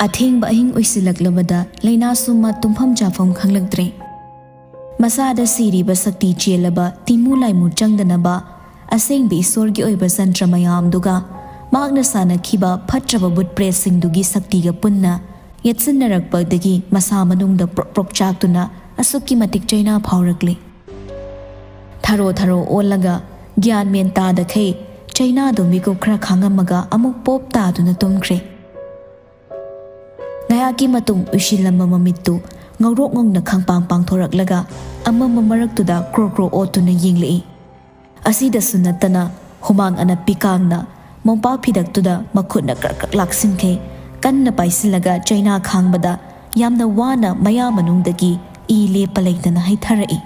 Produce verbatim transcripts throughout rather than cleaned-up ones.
ꯑꯊꯦꯡꯕ ꯑꯍꯤꯡ ꯑꯣꯏꯁꯤꯜꯂꯛꯂꯕꯗ ꯂꯩꯅꯥꯁꯨ ꯃꯥ ꯇꯨꯝꯐꯝ ꯆꯥꯐꯝ ꯈꯪꯂꯛꯇ꯭ꯔꯦ꯫ ꯃꯁꯥꯗ ꯁꯤꯔꯤꯕ ꯁꯛꯇꯤ ꯆꯦꯜꯂꯕ ꯇꯤꯃꯨ ꯂꯥꯏꯃꯨ ꯆꯪꯗꯅꯕ ꯑꯁꯦꯡꯕ ꯏꯁꯣꯔꯒꯤ ꯑꯣꯏꯕ ꯖꯟꯇ꯭ꯔ ꯃꯌꯥꯝꯗꯨꯒ ꯃꯍꯥꯛꯅ ꯁꯥꯟꯅꯈꯤꯕ ꯐꯠꯇ꯭ꯔꯕ ꯕꯨꯠ ꯄ꯭ꯔꯦꯠꯁꯤꯡꯗꯨꯒꯤ ꯁꯛꯇꯤꯒ ꯄꯨꯟꯅ ꯌꯦꯠꯁꯤꯟꯅꯔꯛꯄꯗꯒꯤ ꯃꯁꯥ ꯃꯅꯨꯡꯗ ꯄ꯭ꯔꯣꯛ ꯄ꯭ꯔꯣꯛ ꯆꯥꯛꯇꯨꯅ ꯑꯁꯨꯛꯀꯤ ꯃꯇꯤꯛ ꯆꯩꯅꯥ ꯐꯥꯎꯔꯛꯂꯦ꯫ ꯊꯔꯣ ꯊꯔꯣ ꯑꯣꯜꯂꯒ ꯒ꯭ꯌꯥꯟ ꯃꯦꯟ ꯇꯥꯗꯈꯩ ꯆꯩꯅꯥꯗꯨ ꯃꯤꯀꯨꯞ ꯈꯔ ꯈꯥꯡꯉꯝꯃꯒ ꯑꯃꯨꯛ ꯄꯣꯞ ꯇꯥꯗꯨꯅ ꯇꯨꯝꯈ꯭ꯔꯦ꯫ ꯉꯥꯏꯍꯥꯛꯀꯤ ꯃꯇꯨꯡ ꯎꯏꯁꯤꯜꯂꯝꯕ ꯃꯃꯤꯠꯇꯨ ꯉꯧꯔꯣꯛ ꯉꯧꯅ ꯈꯪꯄꯥꯡ ꯄꯥꯡꯊꯣꯔꯛꯂꯒ ꯑꯃꯝꯕ ꯃꯔꯛꯇꯨꯗ ꯀ꯭ꯔꯣ ꯀ꯭ꯔꯣ ꯑꯣꯠꯇꯨꯅ ꯌꯦꯡꯂꯛꯏ꯫ ꯑꯁꯤꯗꯁꯨ ꯅꯠꯇꯅ ꯍꯨꯃꯥꯡ ꯑꯅꯞꯄꯤ ꯀꯥꯡꯅ ꯃꯣꯝꯄꯥꯛ ꯐꯤꯗꯛꯇꯨꯗ ꯃꯈꯨꯠꯅ ꯀ꯭ꯔꯛ ꯀ꯭ꯔꯛ ꯂꯥꯛꯁꯤꯟꯈꯩ ꯀꯟꯅ ꯄꯥꯏꯁꯤꯜꯂꯒ ꯆꯩꯅꯥ ꯈꯥꯡꯕꯗ ꯌꯥꯝꯅ ꯋꯥꯅ ꯃꯌꯥ ꯃꯅꯨꯡꯗꯒꯤ ꯏ ꯂꯦꯞꯄ ꯂꯩꯇꯅ ꯍꯩꯊꯔꯛꯏ꯫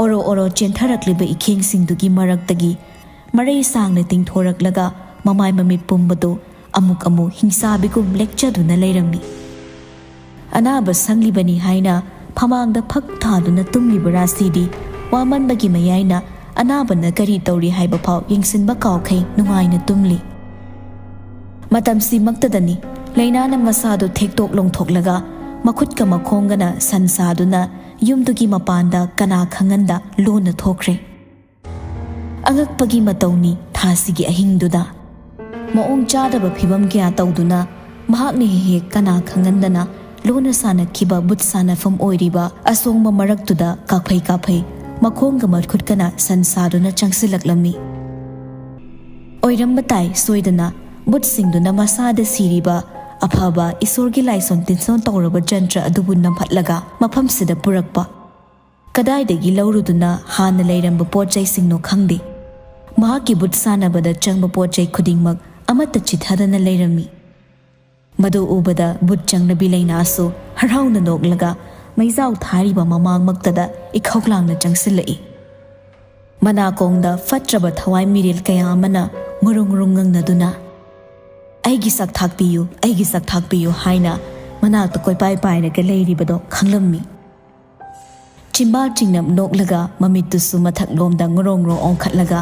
ꯑꯣꯔꯣ ꯑꯣꯔꯣ ꯆꯦꯟꯊꯔꯛꯂꯤꯕ ꯏꯈꯦꯡꯁꯤꯡꯗꯨꯒꯤ ꯃꯔꯛꯇꯒꯤ ꯃꯔꯩ ꯁꯥꯡꯅ ꯇꯤꯡꯊꯣꯔꯛꯂꯒ ꯃꯃꯥꯏ ꯃꯃꯤꯠ ꯄꯨꯝꯕꯗꯨ ꯑꯃꯨꯛ ꯑꯃꯨꯛ ꯍꯤꯡꯆꯥꯕꯤꯒꯨꯝ ꯂꯦꯛꯆꯗꯨꯅ ꯂꯩꯔꯝꯃꯤ꯫ ꯑꯅꯥꯕ ꯁꯪꯂꯤꯕꯅꯤ ꯍꯥꯏꯅ ꯐꯃꯥꯡꯗ ꯐꯛ ꯊꯥꯗꯨꯅ ꯇꯨꯝꯂꯤꯕ ꯔꯥꯁꯤꯗꯤ ꯋꯥꯃꯟꯕꯒꯤ ꯃꯌꯥꯏꯅ ꯑꯅꯥꯕꯅ ꯀꯔꯤ ꯇꯧꯔꯤ ꯍꯥꯏꯕ ꯐꯥꯎ ꯌꯦꯡꯁꯤꯟꯕ ꯀꯥꯎꯈꯩ ꯅꯨꯡꯉꯥꯏꯅ ꯇꯨꯝꯂꯤ꯫ ꯃꯇꯝꯁꯤꯃꯛꯇꯗꯅꯤ ꯂꯩꯅꯥꯅ ꯃꯁꯥꯗꯨ ꯊꯦꯛꯇꯣꯛ ꯂꯣꯡꯊꯣꯛꯂꯒ ꯃꯈꯨꯠꯀ ꯃꯈꯣꯡꯒꯅ ꯁꯟ ꯁꯥꯗꯨꯅ ꯌꯨꯝꯗꯨꯒꯤ ꯃꯄꯥꯟꯗ ꯀꯅꯥ ꯈꯪꯍꯟꯗ ꯂꯣꯟꯅ ꯊꯣꯛꯈ꯭ꯔꯦ꯫ ꯑꯉꯛꯄꯒꯤ ꯃꯇꯧꯅꯤ ꯊꯥꯁꯤꯒꯤ ꯑꯍꯤꯡꯗꯨꯗ꯫ ꯃꯑꯣꯡ ꯆꯥꯗꯕ ꯐꯤꯚꯝ ꯀꯌꯥ ꯇꯧꯗꯨꯅ ꯃꯍꯥꯛꯅ ꯍꯦꯛ ꯍꯦꯛ ꯀꯅꯥ ꯈꯪꯍꯟꯗꯅ ꯂꯣꯟꯅ ꯁꯥꯟꯅꯈꯤꯕ ꯕꯨꯠ ꯁꯥꯟꯅꯐꯝ ꯑꯣꯏꯔꯤꯕ ꯑꯁꯣꯡꯕ ꯃꯔꯛꯇꯨꯗ ꯀꯥꯐꯩ ꯀꯥꯐꯩ ꯃꯈꯣꯡꯒ ꯃꯈꯨꯠꯀꯅ ꯁꯟ ꯁꯥꯗꯨꯅ ꯆꯪꯁꯤꯜꯂꯛꯂꯝꯃꯤ꯫ ꯑꯣꯏꯔꯝꯕ ꯇꯥꯏ ꯁꯣꯏꯗꯅ ꯕꯨꯠꯁꯤꯡꯗꯨꯅ ꯃꯁꯥꯗ ꯁꯤꯔꯤꯕ ꯑꯐꯕ ꯏꯁꯣꯔꯒꯤ ꯂꯥꯏꯁꯣꯟ ꯇꯤꯟꯁꯣꯟ ꯇꯧꯔꯕ ꯖꯟꯇ꯭ꯔ ꯑꯗꯨꯕꯨ ꯅꯝꯍꯠꯂꯒ ꯃꯐꯝꯁꯤꯗ ꯄꯨꯔꯛꯄ꯫ ꯀꯗꯥꯏꯗꯒꯤ ꯂꯧꯔꯨꯗꯨꯅ ꯍꯥꯟꯅ ꯂꯩꯔꯝꯕ ꯄꯣꯠ ꯆꯩꯁꯤꯡꯅꯣ ꯈꯪꯗꯦ꯫ ꯃꯍꯥꯛꯀꯤ ꯕꯨꯠ ꯁꯥꯟꯅꯕꯗ ꯆꯪꯕ ꯄꯣꯠ ꯆꯩ ꯈꯨꯗꯤꯡꯃꯛ ꯑꯃꯠꯇ ꯆꯤꯊꯗꯅ ꯂꯩꯔꯝꯃꯤ꯫ ꯃꯗꯨ ꯎꯕꯗ ꯕꯨꯠ ꯆꯪꯅꯕꯤ ꯂꯩꯅꯥꯁꯨ ꯍꯔꯥꯎꯅ ꯅꯣꯛꯂꯒ ꯃꯩꯖꯥꯎ ꯊꯥꯔꯤꯕ ꯃꯃꯥꯡꯃꯛꯇꯗ ꯏꯈꯧ ꯂꯥꯡꯅ ꯆꯪꯁꯤꯜꯂꯛꯏ꯫ ꯃꯅꯥꯀꯣꯡꯗ ꯐꯠꯇ꯭ꯔꯕ ꯊꯋꯥꯏ ꯃꯤꯔꯦꯜ ꯀꯌꯥ ꯑꯃꯅ ꯉꯨꯔꯨꯡ ꯉꯨꯔꯨꯡ ꯉꯪꯅꯗꯨꯅ, "ꯑꯩꯒꯤ ꯁꯛ ꯊꯥꯛꯄꯤꯌꯨ, ꯑꯩꯒꯤ ꯁꯛ ꯊꯥꯛꯄꯤꯌꯨ" ꯍꯥꯏꯅ ꯃꯅꯥꯛꯇ ꯀꯣꯏꯄꯥꯏ ꯄꯥꯏꯔꯒ ꯂꯩꯔꯤꯕꯗꯣ ꯈꯪꯂꯝꯃꯤ꯫ ꯆꯤꯝꯕꯥꯜ ꯆꯤꯡꯅꯞ ꯅꯣꯛꯂꯒ ꯃꯃꯤꯠꯇꯨꯁꯨ ꯃꯊꯛꯂꯣꯝꯗ ꯉꯣꯔꯣꯡ ꯉꯣꯔꯣꯡ ꯑꯣꯟꯈꯠꯂꯒ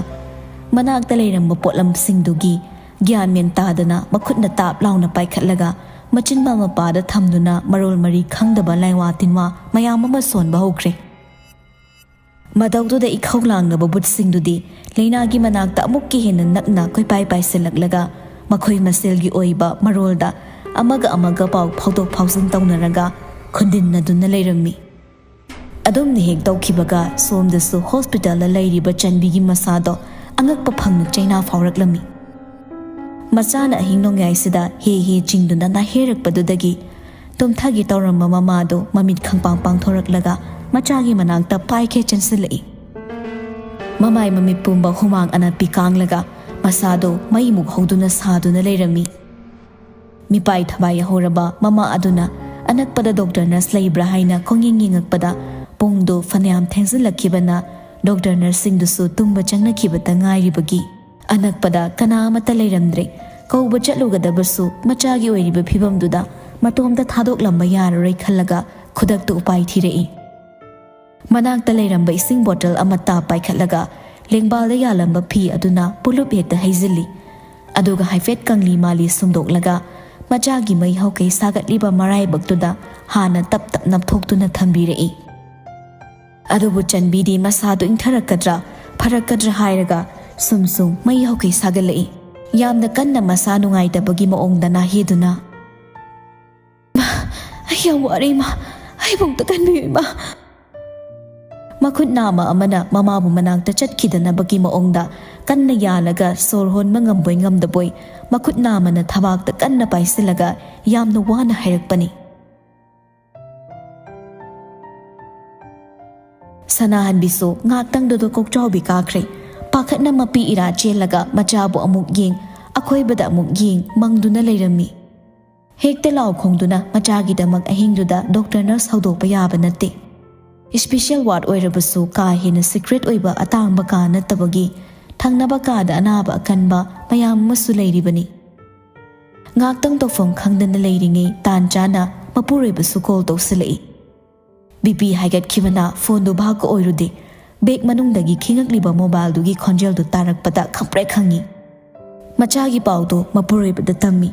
ꯃꯅꯥꯛꯇ ꯂꯩꯔꯝꯕ ꯄꯣꯠꯂꯝꯁꯤꯡꯗꯨꯒꯤ ꯒ꯭ꯌꯥꯟ ꯃꯦꯟ ꯇꯥꯗꯅ ꯃꯈꯨꯠꯅ ꯇꯥꯞ ꯂꯥꯎꯅ ꯄꯥꯏꯈꯠꯂꯒ ꯃꯆꯤꯟꯕꯥꯜ ꯃꯄꯥꯗ ꯊꯝꯗꯨꯅ ꯃꯔꯣꯜ ꯃꯔꯤ ꯈꯪꯗꯕ ꯂꯥꯏꯋꯥ ꯇꯤꯟꯋꯥ ꯃꯌꯥꯝ ꯑꯃ ꯁꯣꯟꯕ ꯍꯧꯈ꯭ꯔꯦ꯫ ꯃꯇꯧꯗꯨꯗ ꯏꯈꯧ ꯂꯥꯡꯂꯕ ꯚꯨꯠꯁꯤꯡꯗꯨꯗꯤ ꯂꯥꯏꯅꯥꯒꯤ ꯃꯅꯥꯛꯇ ꯑꯃꯨꯛꯀ ꯍꯦꯟꯅ ꯅꯛꯅ ꯀꯣꯏꯄꯥꯏ ꯄꯥꯏꯁꯤꯜꯂꯛꯂꯒ ꯃꯈꯣꯏ ꯃꯁꯦꯜꯒꯤ ꯑꯣꯏꯕ ꯃꯔꯣꯜꯗ ꯑꯃꯒ ꯑꯃꯒ ꯄꯥꯎ ꯐꯥꯎꯗꯣꯛ ꯐꯥꯎꯖꯤꯟ ꯇꯧꯅꯔꯒ ꯈꯨꯟꯗꯤꯟꯅꯗꯨꯅ ꯂꯩꯔꯝꯃꯤ꯫ ꯑꯗꯨꯝꯅ ꯍꯦꯛ ꯇꯧꯈꯤꯕꯒ ꯁꯣꯝꯗꯁꯨ ꯍꯣꯁꯄꯤꯇꯥꯜꯗ ꯂꯩꯔꯤꯕ ꯆꯟꯕꯤꯒꯤ ꯃꯁꯥꯗꯣ ꯑꯉꯛꯄ ꯐꯪꯅ ꯆꯩꯅꯥ ꯐꯥꯎꯔꯛꯂꯝꯃꯤ꯫ ꯃꯆꯥꯅ ꯑꯍꯤꯡ ꯅꯣꯡꯌꯥꯏꯁꯤꯗ ꯍꯦ ꯍꯦ ꯆꯤꯡꯗꯨꯅ ꯅꯥꯍꯦꯔꯛꯄꯗꯨꯗꯒꯤ ꯇꯨꯝꯊꯒꯦ ꯇꯧꯔꯝꯕ ꯃꯃꯥꯗꯨ ꯃꯃꯤꯠ ꯈꯪꯄꯥꯡ ꯄꯥꯡꯊꯣꯔꯛꯂꯒ ꯃꯆꯥꯒꯤ ꯃꯅꯥꯛꯇ ꯄꯥꯏꯈꯦ ꯆꯦꯟꯁꯤꯜꯂꯛꯏ꯫ ꯃꯃꯥꯏ ꯃꯃꯤꯠ ꯄꯨꯝꯕ ꯍꯨꯃꯥꯡ ꯑꯅꯞꯄꯤ ꯀꯥꯡꯂꯒ ꯃꯁꯥꯗꯨ ꯃꯩꯃꯨꯛ ꯍꯧꯗꯨꯅ ꯁꯥꯗꯨꯅ ꯂꯩꯔꯝꯃꯤ꯫ ꯃꯤꯄꯥꯏ ꯊꯕꯥꯏ ꯍꯧꯔꯕ ꯃꯃꯥ ꯑꯗꯨꯅ ꯑꯅꯛꯄꯗ ꯗꯣꯛꯇꯔ ꯅꯔꯁ ꯂꯩꯕ꯭ꯔꯥ ꯍꯥꯏꯅ ꯈꯣꯡꯌꯦꯡ ꯌꯦꯡꯉꯛꯄꯗ ꯄꯨꯡꯗꯨ ꯐꯅꯌꯥꯝ ꯊꯦꯡꯖꯤꯜꯂꯛꯈꯤꯕꯅ ꯗꯣꯛꯇꯔ ꯅꯔꯁꯁꯤꯡꯗꯨꯁꯨ ꯇꯨꯝꯕ ꯆꯪꯅꯈꯤꯕꯇ ꯉꯥꯏꯔꯤꯕꯒꯤ ꯑꯅꯛꯄꯗ ꯀꯅꯥ ꯑꯃꯠꯇ ꯂꯩꯔꯝꯗ꯭ꯔꯦ꯫ ꯀꯧꯕ ꯆꯠꯂꯨꯒꯗꯕꯁꯨ ꯃꯆꯥꯒꯤ ꯑꯣꯏꯔꯤꯕ ꯐꯤꯕꯝꯗꯨꯗ ꯃꯇꯣꯝꯇ ꯊꯥꯗꯣꯛꯂꯝꯕ ꯌꯥꯔꯔꯣꯏ ꯈꯜꯂꯒ ꯈꯨꯗꯛꯇ ꯎꯄꯥꯏ ꯊꯤꯔꯛꯏ꯫ ꯃꯅꯥꯛꯇ ꯂꯩꯔꯝꯕ ꯏꯁꯤꯡ ꯕꯣꯇꯜ ꯑꯃꯠꯇ ꯄꯥꯏꯈꯠꯂꯒ ꯂꯦꯡꯕꯥꯜꯗ ꯌꯥꯜꯂꯝꯕ ꯐꯤ ꯑꯗꯨꯅ ꯄꯨꯂꯨꯞ ꯍꯦꯛꯇ ꯍꯩꯖꯤꯜꯂꯤ꯫ ꯑꯗꯨꯒ ꯍꯥꯏꯐꯦꯠ ꯀꯪꯂꯤ ꯃꯥꯂꯤ ꯁꯨꯝꯗꯣꯛꯂꯒ ꯃꯆꯥꯒꯤ ꯃꯩ ꯍꯧꯈꯩ ꯁꯥꯒꯠꯂꯤꯕ ꯃꯔꯥꯏꯕꯛꯇꯨꯗ ꯍꯥꯟꯅ ꯇꯞ ꯇꯞ ꯅꯞꯊꯣꯛꯇꯨꯅ ꯊꯝꯕꯤꯔꯛꯏ꯫ ꯑꯗꯨꯕꯨ ꯆꯟꯕꯤꯗꯤ ꯃꯁꯥꯗꯨ ꯏꯪꯊꯔꯛꯀꯗ꯭ꯔꯥ ꯐꯔꯛꯀꯗ꯭ꯔꯥ ꯍꯥꯏꯔꯒ ꯁꯨꯝ ꯁꯨꯝ ꯃꯩ ꯍꯧꯈꯩ ꯁꯥꯒꯠꯂꯛꯏ꯫ ꯌꯥꯝꯅ ꯀꯟꯅ ꯃꯁꯥ ꯅꯨꯡꯉꯥꯏꯇꯕꯒꯤ ꯃꯑꯣꯡꯗ ꯅꯥꯍꯦꯗꯨꯅ, "ꯏꯃꯥ, ꯑꯩ ꯌꯥꯝ ꯋꯥꯔꯦ ꯏꯃꯥ, ꯑꯩꯕꯨ ꯑꯝꯇ ꯀꯟꯕꯤꯌꯨ ꯏꯃꯥ"꯫ ꯃꯈꯨꯠ ꯅꯥꯝꯃ ꯑꯃꯅ ꯃꯃꯥꯕꯨ ꯃꯅꯥꯛꯇ ꯆꯠꯈꯤꯗꯅꯕꯒꯤ ꯃꯑꯣꯡꯗ ꯀꯟꯅ ꯌꯥꯜꯂꯒ ꯁꯣꯔ ꯍꯣꯟꯕ ꯉꯝꯕꯣꯏ ꯉꯝꯗꯕꯣꯏ ꯃꯈꯨꯠ ꯅꯥꯝꯃꯅ ꯊꯕꯥꯛꯇ ꯀꯟꯅ ꯄꯥꯏꯁꯤꯜꯂꯒ ꯌꯥꯝꯅ ꯋꯥꯅ ꯍꯥꯏꯔꯛꯄꯅꯤ꯫ ꯁꯅꯥꯍꯟꯕꯤꯁꯨ ꯉꯥꯛꯇꯪꯗꯨꯗ ꯀꯣꯛꯆꯥꯎꯕꯤ ꯀꯥꯈ꯭ꯔꯦ꯫ ꯄꯥꯈꯠꯅ ꯃꯄꯤ ꯏꯔꯥ ꯆꯦꯜꯂꯒ ꯃꯆꯥꯕꯨ ꯑꯃꯨꯛ ꯌꯦꯡ, ꯑꯀꯣꯏꯕꯗ ꯑꯃꯨꯛ ꯌꯦꯡ ꯃꯪꯗꯨꯅ ꯂꯩꯔꯝꯃꯤ꯫ ꯍꯦꯛꯇ ꯂꯥꯎ ꯈꯣꯡꯗꯨꯅ ꯃꯆꯥꯒꯤꯗꯃꯛ ꯑꯍꯤꯡꯗꯨꯗ ꯗꯣꯛꯇꯔ ꯅꯔꯁ ꯍꯧꯗꯣꯛꯄ ꯌꯥꯕ ꯅꯠꯇꯦ꯫ ꯏꯁꯄꯤꯁꯦꯜ ꯋꯥꯔꯗ ꯑꯣꯏꯔꯕꯁꯨ ꯀꯥ ꯍꯦꯟꯅ ꯁꯤꯀ꯭ꯔꯦꯠ ꯑꯣꯏꯕ ꯑꯇꯥꯡꯕ ꯀꯥ ꯅꯠꯇꯕꯒꯤ ꯊꯪꯅꯕ ꯀꯥꯗ ꯑꯅꯥꯕ ꯑꯀꯟꯕ ꯃꯌꯥꯝ ꯑꯃꯁꯨ ꯂꯩꯔꯤꯕꯅꯤ꯫ ꯉꯥꯛꯇꯪ ꯇꯧꯐꯝ ꯈꯪꯗꯅ ꯂꯩꯔꯤꯉꯩ ꯇꯥꯟ ꯆꯥꯅ ꯃꯄꯨꯔꯣꯏꯕꯁꯨ ꯀꯣꯜ ꯇꯧꯁꯤꯜꯂꯛꯏ꯫ ꯕꯤ ꯄꯤ ꯍꯥꯏꯒꯠꯈꯤꯕꯅ ꯐꯣꯟꯗꯨ ꯚꯥꯞꯀ ꯑꯣꯏꯔꯨꯗꯦ꯫ ꯕꯦꯒ ꯃꯅꯨꯡꯗꯒꯤ ꯈꯤꯡꯉꯛꯂꯤꯕ ꯃꯣꯕꯥꯏꯜꯗꯨꯒꯤ ꯈꯣꯟꯖꯦꯜꯗꯨ ꯇꯥꯔꯛꯄꯗ ꯈꯪꯄ꯭ꯔꯦꯛ ꯈꯪꯉꯤ꯫ ꯃꯆꯥꯒꯤ ꯄꯥꯎꯗꯨ ꯃꯄꯨꯔꯣꯏꯕꯗ ꯇꯝꯃꯤ꯫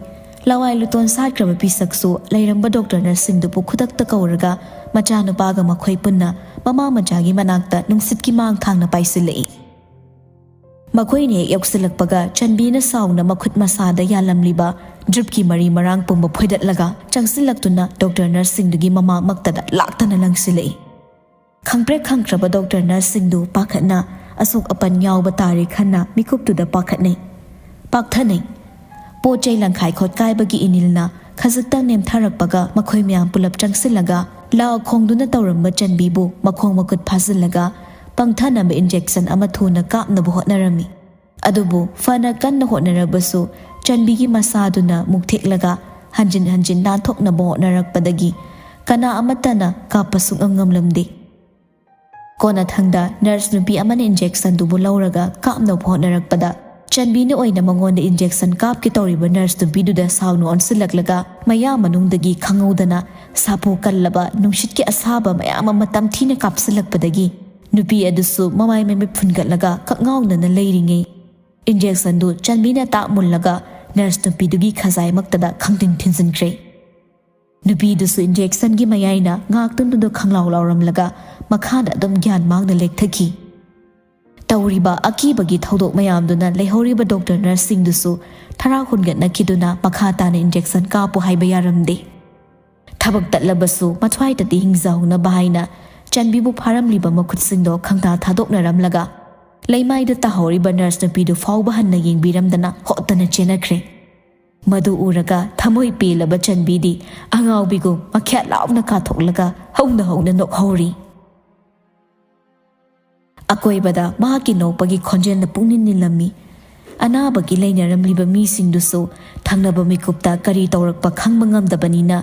ꯂꯋꯥꯏ ꯂꯨꯇꯣꯟ ꯁꯥꯠꯈ꯭ꯔꯕ ꯄꯤꯁꯛꯁꯨ ꯂꯩꯔꯝꯕ ꯗꯣꯛꯇꯔ ꯅꯔꯁꯁꯤꯡꯗꯨꯕꯨ ꯈꯨꯗꯛꯇ ꯀꯧꯔꯒ ꯃꯆꯥꯅꯨꯄꯥꯒ ꯃꯈꯣꯏ ꯄꯨꯟꯅ ꯃꯃꯥ ꯃꯆꯥꯒꯤ ꯃꯅꯥꯛꯇ ꯅꯨꯡꯁꯤꯠꯀꯤ ꯃꯥꯡ ꯊꯥꯡꯅ ꯄꯥꯏꯁꯤꯜꯂꯛꯏ꯫ ꯃꯈꯣꯏꯅ ꯍꯦꯛ ꯌꯧꯁꯤꯜꯂꯛꯄꯒ ꯆꯟꯕꯤꯅ ꯁꯥꯎꯅ ꯃꯈꯨꯠ ꯃꯁꯥꯗ ꯌꯥꯜꯂꯝꯂꯤꯕ ꯗ꯭ꯔꯤꯞꯀꯤ ꯃꯔꯤ ꯃꯔꯥꯡ ꯄꯨꯝꯕ ꯐꯣꯏꯗꯠꯂꯒ ꯆꯪꯁꯤꯜꯂꯛꯇꯨꯅ ꯗꯣꯛꯇꯔ ꯅꯔꯁꯁꯤꯡꯗꯨꯒꯤ ꯃꯃꯥꯡꯃꯛꯇꯗ ꯂꯥꯛꯇꯅ ꯂꯪꯁꯤꯜꯂꯛꯏ꯫ ꯈꯪꯄ꯭ꯔꯦꯛ ꯈꯪꯈ꯭ꯔꯕ ꯗꯣꯛꯇꯔ ꯅꯔꯁꯁꯤꯡꯗꯨ ꯄꯥꯈꯠꯅ ꯑꯁꯣꯛ ꯑꯄꯟ ꯌꯥꯎꯕ ꯇꯥꯔꯦ ꯈꯟꯅ ꯃꯤꯀꯨꯞꯇꯨꯗ ꯄꯥꯈꯠꯅꯩ, ꯄꯥꯛꯊꯅꯩ꯫ ꯄꯣꯠ ꯆꯩ ꯂꯪꯈꯥꯏ ꯈꯣꯠꯀꯥꯏꯕꯒꯤ ꯏꯅꯤꯜꯅ ꯈꯖꯤꯛꯇꯪ ꯅꯦꯝꯊꯔꯛꯄꯒ ꯃꯈꯣꯏ ꯃꯌꯥꯝ ꯄꯨꯂꯞ ꯆꯪꯁꯤꯜꯂꯒ ꯂꯥꯎ ꯈꯣꯡꯗꯨꯅ ꯇꯧꯔꯝꯕ ꯆꯟꯕꯤꯕꯨ ꯃꯈꯣꯡ ꯃꯈꯨꯠ ꯐꯥꯖꯤꯜꯂꯒ ꯄꯪꯊꯅꯕ ꯏꯟꯖꯦꯛꯁꯟ ꯑꯃ ꯊꯨꯅ ꯀꯥꯞꯅꯕ ꯍꯣꯠꯅꯔꯝꯃꯤ꯫ ꯑꯗꯨꯕꯨ ꯐꯅ ꯀꯟꯅ ꯍꯣꯠꯅꯔꯕꯁꯨ ꯆꯟꯕꯤꯒꯤ ꯃꯁꯥꯗꯨꯅ ꯃꯨꯛꯊꯦꯛꯂꯒ ꯍꯟꯖꯤꯟ ꯍꯟꯖꯤꯟ ꯅꯥꯟꯊꯣꯛꯅꯕ ꯍꯣꯠꯅꯔꯛꯄꯗꯒꯤ ꯀꯅꯥ ꯑꯃꯠꯇꯅ ꯀꯥꯞꯄ ꯁꯨꯛꯉꯝ ꯉꯝꯂꯝꯗꯦ꯫ ꯀꯣꯟꯅꯊꯪꯗ ꯅꯔꯁ ꯅꯨꯄꯤ ꯑꯃꯅ ꯏꯟꯖꯦꯛꯁꯟꯗꯨꯕꯨ ꯂꯧꯔꯒ ꯀꯥꯞꯅꯕ ꯍꯣꯠꯅꯔꯛꯄꯗ ꯆꯟꯕꯤꯅ ꯑꯣꯏꯅ ꯃꯉꯣꯟꯗ ꯏꯟꯖꯦꯛꯁꯟ ꯀꯥꯞꯀꯦ ꯇꯧꯔꯤꯕ ꯅꯔꯁ ꯅꯨꯄꯤꯗꯨꯗ ꯁꯥꯎꯅ ꯑꯣꯟꯁꯤꯜꯂꯛꯂꯒ ꯃꯌꯥ ꯃꯅꯨꯡꯗꯒꯤ ꯈꯪꯍꯧꯗꯅ ꯁꯥꯄꯣ ꯀꯜꯂꯕ ꯅꯨꯡꯁꯤꯠꯀꯤ ꯑꯁꯥꯕ ꯃꯌꯥꯝ ꯑꯃ ꯇꯝꯊꯤꯅ ꯀꯥꯞꯁꯤꯜꯂꯛꯄꯗꯒꯤ ꯅꯨꯄꯤ ꯑꯗꯨꯁꯨ ꯃꯃꯥꯏ ꯃꯃꯤꯠ ꯐꯨꯟꯒꯠꯂꯒ ꯀꯛꯉꯥꯎꯅꯅ ꯂꯩꯔꯤꯉꯩ ꯏꯟꯖꯦꯛꯁꯟꯗꯨ ꯆꯟꯕꯤꯅ ꯇꯥꯛ ꯃꯨꯜꯂꯒ ꯅꯔꯁ ꯅꯨꯄꯤꯗꯨꯒꯤ ꯈꯖꯥꯏꯃꯛꯇꯗ ꯈꯪꯊꯤꯟ ꯊꯤꯟꯖꯤꯟꯈ꯭ꯔꯦ꯫ ꯅꯨꯄꯤꯗꯨꯁꯨ ꯏꯟꯖꯦꯛꯁꯟꯒꯤ ꯃꯌꯥꯏꯅ ꯉꯥꯛꯇꯨꯅꯗꯨ ꯈꯪꯂꯥꯎ ꯂꯥꯎꯔꯝꯂꯒ ꯃꯈꯥꯗ ꯑꯗꯨꯝ ꯒ꯭ꯌꯥꯟ ꯃꯥꯡꯅ ꯂꯦꯛꯊꯈꯤ꯫ ꯇꯧꯔꯤꯕ ꯑꯀꯤꯕꯒꯤ ꯊꯧꯗꯣꯛ ꯃꯌꯥꯝꯗꯨꯅ ꯂꯩꯍꯧꯔꯤꯕ ꯗꯣꯛꯇꯔ ꯅꯔꯁꯁꯤꯡꯗꯨꯁꯨ ꯊꯔꯥ ꯍꯨꯟꯒꯠꯅꯈꯤꯗꯨꯅ ꯃꯈꯥ ꯇꯥꯅ ꯏꯟꯖꯦꯛꯁꯟ ꯀꯥꯞꯄꯨ ꯍꯥꯏꯕ ꯌꯥꯔꯝꯗꯦ꯫ ꯊꯕꯛ ꯇꯠꯂꯕꯁꯨ ꯃꯊ꯭ꯋꯥꯏꯇꯗꯤ ꯍꯤꯡꯖꯍꯧꯅꯕ ꯍꯥꯏꯅ ꯆꯟꯕꯤꯕꯨ ꯐꯥꯔꯝꯂꯤꯕ ꯃꯈꯨꯠꯁꯤꯡꯗꯣ ꯈꯪꯊꯥ ꯊꯥꯗꯣꯛꯅꯔꯝꯂꯒ ꯂꯩꯃꯥꯏꯗ ꯇꯥꯍꯧꯔꯤꯕ ꯅꯔꯁ ꯅꯨꯄꯤꯗꯨ ꯐꯥꯎꯕ ꯍꯟꯅ ꯌꯦꯡꯕꯤꯔꯝꯗꯅ ꯍꯣꯠꯇꯅ ꯆꯦꯟꯅꯈ꯭ꯔꯦ꯫ ꯃꯗꯨ ꯎꯔꯒ ꯊꯃꯣꯏ ꯄꯦꯜꯂꯕ ꯆꯟꯕꯤꯗꯤ ꯑꯉꯥꯎꯕꯤꯒꯨꯝ ꯃꯈ꯭ꯌꯥꯠ ꯂꯥꯎꯅ ꯀꯥꯊꯣꯛꯂꯒ ꯍꯧꯅ ꯍꯧꯅ ꯅꯣꯛꯍꯧꯔꯤ꯫ ꯑꯀꯣꯏꯕꯗ ꯃꯍꯥꯛꯀꯤ ꯅꯣꯛꯄꯒꯤ ꯈꯣꯟꯖꯦꯜꯅ ꯄꯨꯛꯅꯤꯡ ꯅꯤꯜꯂꯝꯃꯤ꯫ ꯑꯅꯥꯕꯒꯤ ꯂꯩꯅꯔꯝꯂꯤꯕ ꯃꯤꯁꯤꯡꯗꯨꯁꯨ ꯊꯪꯅꯕ ꯃꯤꯀꯨꯞꯇ ꯀꯔꯤ ꯇꯧꯔꯛꯄ ꯈꯪꯕ ꯉꯝꯗꯕꯅꯤꯅ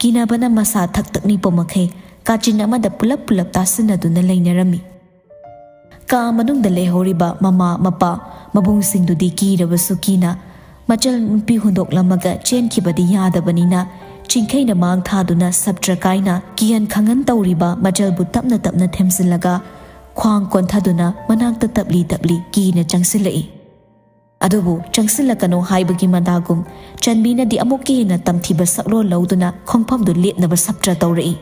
ꯀꯤꯅꯕꯅ ꯃꯁꯥ ꯊꯛ ꯊꯛ ꯅꯤꯛꯄ ꯃꯈꯩ ꯀꯥꯆꯤꯟ ꯑꯃꯗ ꯄꯨꯂꯞ ꯄꯨꯂꯞ ꯇꯥꯁꯤꯟꯅꯗꯨꯅ ꯂꯩꯅꯔꯝꯃꯤ꯫ ꯀꯥ ꯃꯅꯨꯡꯗ ꯂꯩꯍꯧꯔꯤꯕ ꯃꯃꯥ ꯃꯄꯥ ꯃꯕꯨꯡꯁꯤꯡꯗꯨꯗꯤ ꯀꯤꯔꯕꯁꯨ ꯀꯤꯅ ꯃꯆꯜ ꯅꯨꯄꯤ ꯍꯨꯟꯗꯣꯛꯂꯝꯃꯒ ꯆꯦꯟꯈꯤꯕꯗꯤ ꯌꯥꯗꯕꯅꯤꯅ ꯆꯤꯡꯈꯩꯅ ꯃꯥꯡ ꯊꯥꯗꯨꯅ ꯁꯞꯇ꯭ꯔ ꯀꯥꯏꯅ ꯀꯤꯍꯟ ꯈꯪꯍꯟ ꯇꯧꯔꯤꯕ ꯃꯆꯜꯕꯨ ꯇꯞꯅ ꯇꯞꯅ ꯊꯦꯝꯖꯤꯜꯂꯒ ꯈ꯭ꯋꯥꯡ ꯀꯣꯟꯊꯗꯨꯅ ꯃꯅꯥꯛꯇ ꯇꯞꯂꯤ ꯇꯞꯂꯤ ꯀꯤꯅ ꯆꯪꯁꯤꯜꯂꯛꯏ꯫ ꯑꯗꯨꯕꯨ ꯆꯪꯁꯤꯜꯂꯛꯀꯅꯨ ꯍꯥꯏꯕꯒꯤ ꯃꯗꯥꯒꯨꯝ ꯆꯟꯕꯤꯅꯗꯤ ꯑꯃꯨꯛꯀ ꯍꯦꯟꯅ ꯇꯝꯊꯤꯕ ꯁꯛꯂꯣꯟ ꯂꯧꯗꯨꯅ ꯈꯣꯡꯐꯝꯗꯨ ꯂꯦꯞꯅꯕ ꯁꯞꯇ꯭ꯔ ꯇꯧꯔꯛꯏ꯫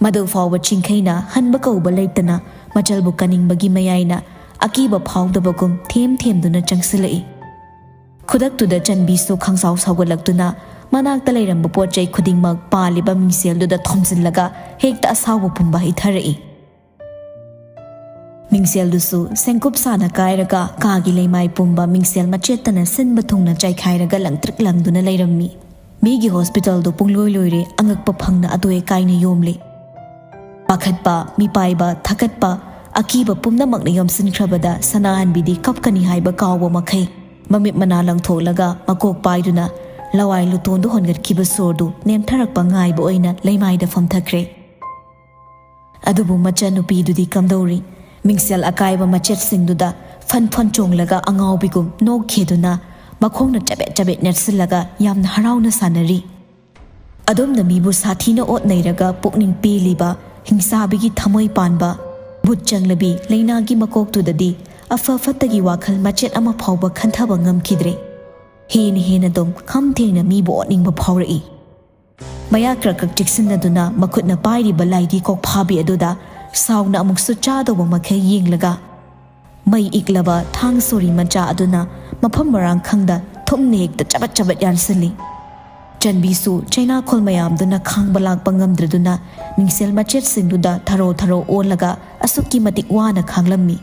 ꯃꯗꯨ ꯐꯥꯎꯕ ꯆꯤꯡꯈꯩꯅ ꯍꯟꯕ ꯀꯧꯕ ꯂꯩꯇꯅ ꯃꯆꯜꯕꯨ ꯀꯟꯅꯤꯡꯕꯒꯤ ꯃꯌꯥꯏꯅ ꯑꯀꯤꯕ ꯐꯥꯎꯗꯕꯒꯨꯝ ꯊꯦꯝ ꯊꯦꯝꯗꯨꯅ ꯆꯪꯁꯤꯜꯂꯛꯏ꯫ ꯈꯨꯗꯛꯇꯨꯗ ꯆꯟꯕꯤꯁꯨ ꯈꯪꯁꯥꯎ ꯁꯥꯎꯒꯠꯂꯛꯇꯨꯅ ꯃꯅꯥꯛꯇ ꯂꯩꯔꯝꯕ ꯄꯣꯠ ꯆꯩ ꯈꯨꯗꯤꯡꯃꯛ ꯄꯥꯜꯂꯤꯕ ꯃꯤꯡꯁꯦꯜꯗꯨꯗ ꯊꯣꯝꯖꯤꯜꯂꯒ ꯍꯦꯛꯇ ꯑꯁꯥꯎꯕ ꯄꯨꯝꯕ ꯍꯩꯊꯔꯛꯏ꯫ ꯃꯤꯡꯁꯦꯜꯗꯨꯁꯨ ꯁꯦꯡꯀꯨꯞ ꯁꯥꯅ ꯀꯥꯏꯔꯒ ꯀꯥꯒꯤ ꯂꯩꯃꯥꯏ ꯄꯨꯝꯕ ꯃꯤꯡꯁꯦꯜ ꯃꯆꯦꯠꯇꯅ ꯁꯤꯟꯕ ꯊꯨꯡꯅ ꯆꯥꯏꯈꯥꯏꯔꯒ ꯂꯪꯇ꯭ꯔꯤꯛ ꯂꯪꯗꯨꯅ ꯂꯩꯔꯝꯃꯤ꯫ ꯃꯤꯒꯤ ꯍꯣꯁꯄꯤꯇꯥꯜꯗꯨ ꯄꯨꯡꯂꯣꯏ ꯂꯣꯏꯔꯦ, ꯑꯉꯛꯄ ꯐꯪꯅ ꯑꯇꯣꯏ ꯑꯀꯥꯏꯅ ꯌꯣꯝꯂꯤ꯫ ꯄꯥꯈꯠꯄ, ꯃꯤꯄꯥꯏꯕ, ꯊꯀꯠꯄ, ꯑꯀꯤꯕ ꯄꯨꯝꯅꯃꯛꯅ ꯌꯣꯝꯁꯤꯟꯈ꯭ꯔꯕꯗ ꯁꯅꯥꯍꯟꯕꯤꯗꯤ ꯀꯞꯀꯅꯤ ꯍꯥꯏꯕ ꯀꯥꯎꯕ ꯃꯈꯩ ꯃꯃꯤꯠ ꯃꯅꯥ ꯂꯪꯊꯣꯛꯂꯒ ꯃꯀꯣꯛ ꯄꯥꯏꯗꯨꯅ ꯂꯋꯥꯏ ꯂꯨꯇꯣꯟꯗ ꯍꯣꯟꯒꯠꯈꯤꯕ ꯁꯣꯔꯗꯨ ꯅꯦꯝꯊꯔꯛꯄ ꯉꯥꯏꯕ ꯑꯣꯏꯅ ꯂꯩꯃꯥꯏꯗ ꯐꯝꯊꯈ꯭ꯔꯦ꯫ ꯑꯗꯨꯕꯨ ꯃꯆꯟꯅꯨꯄꯤꯗꯨꯗꯤ ꯀꯝꯗꯧꯔꯤ? ꯃꯤꯡꯁꯦꯜ ꯑꯀꯥꯏꯕ ꯃꯆꯦꯠꯁꯤꯡꯗꯨꯗ ꯐꯟ ꯐꯟ ꯆꯣꯡꯂꯒ ꯑꯉꯥꯎꯕꯤꯒꯨꯝ ꯅꯣꯛꯈꯤꯗꯨꯅ ꯃꯈꯣꯡꯅ ꯆꯕꯦꯠ ꯆꯕꯦꯠ ꯅꯦꯠꯁꯤꯜꯂꯒ ꯌꯥꯝꯅ ꯍꯔꯥꯎꯅ ꯁꯥꯟꯅꯔꯤ꯫ ꯑꯗꯣꯝꯅ ꯃꯤꯕꯨ ꯁꯥꯊꯤꯅ ꯑꯣꯠ ꯅꯩꯔꯒ ꯄꯨꯛꯅꯤꯡ ꯄꯦꯜꯂꯤꯕ ꯍꯤꯡꯆꯥꯕꯤꯒꯤ ꯊꯃꯣꯏ ꯄꯥꯟꯕ ꯕꯨꯠ ꯆꯪꯂꯕꯤ ꯂꯩꯅꯥꯒꯤ ꯃꯀꯣꯛꯇꯨꯗꯗꯤ ꯑꯐ ꯐꯠꯇꯒꯤ ꯋꯥꯈꯜ ꯃꯆꯦꯠ ꯑꯃ ꯐꯥꯎꯕ ꯈꯟꯊꯕ ꯉꯝꯈꯤꯗ꯭ꯔꯦ꯫ ꯍꯦꯟꯅ ꯍꯦꯟꯅ ꯑꯗꯨꯝ ꯈꯝ ꯊꯦꯡꯅ ꯃꯤꯕꯨ ꯑꯣꯠꯅꯤꯡꯕ ꯐꯥꯎꯔꯛꯏ꯫ ꯃꯌꯥ ꯀ꯭ꯔꯛ ꯀ꯭ꯔꯛ ꯆꯤꯛꯁꯤꯟꯅꯗꯨꯅ ꯃꯈꯨꯠꯅ ꯄꯥꯏꯔꯤꯕ ꯂꯥꯏꯙꯤ ꯀꯣꯛꯐꯥꯕꯤ ꯑꯗꯨꯗ ꯁꯥꯎꯅ ꯑꯃꯨꯛꯁꯨ ꯆꯥꯗꯧꯕ ꯃꯈꯩ ꯌꯦꯡꯂꯒ ꯃꯩ ꯏꯛꯂꯕ ꯊꯥꯡ ꯁꯣꯔꯤ ꯃꯆꯥ ꯑꯗꯨꯅ ꯃꯐꯝ ꯃꯔꯥꯡ ꯈꯪꯗ ꯊꯨꯝꯅ ꯍꯦꯛꯇ ꯆꯕꯠ ꯆꯕꯠ ꯌꯥꯟꯁꯤꯜꯂꯤ꯫ ꯆꯟꯕꯤꯁꯨ ꯆꯩꯅꯥꯈꯣꯜ ꯃꯌꯥꯝꯗꯨꯅ ꯈꯥꯡꯕ ꯂꯥꯛꯄ ꯉꯝꯗ꯭ꯔꯗꯨꯅ ꯃꯤꯡꯁꯦꯜ ꯃꯆꯦꯠꯁꯤꯡꯗꯨꯗ ꯊꯔꯣ ꯊꯔꯣ ꯑꯣꯜꯂꯒ ꯑꯁꯨꯛꯀꯤ ꯃꯇꯤꯛ ꯋꯥꯅ ꯈꯥꯡꯂꯝꯃꯤ꯫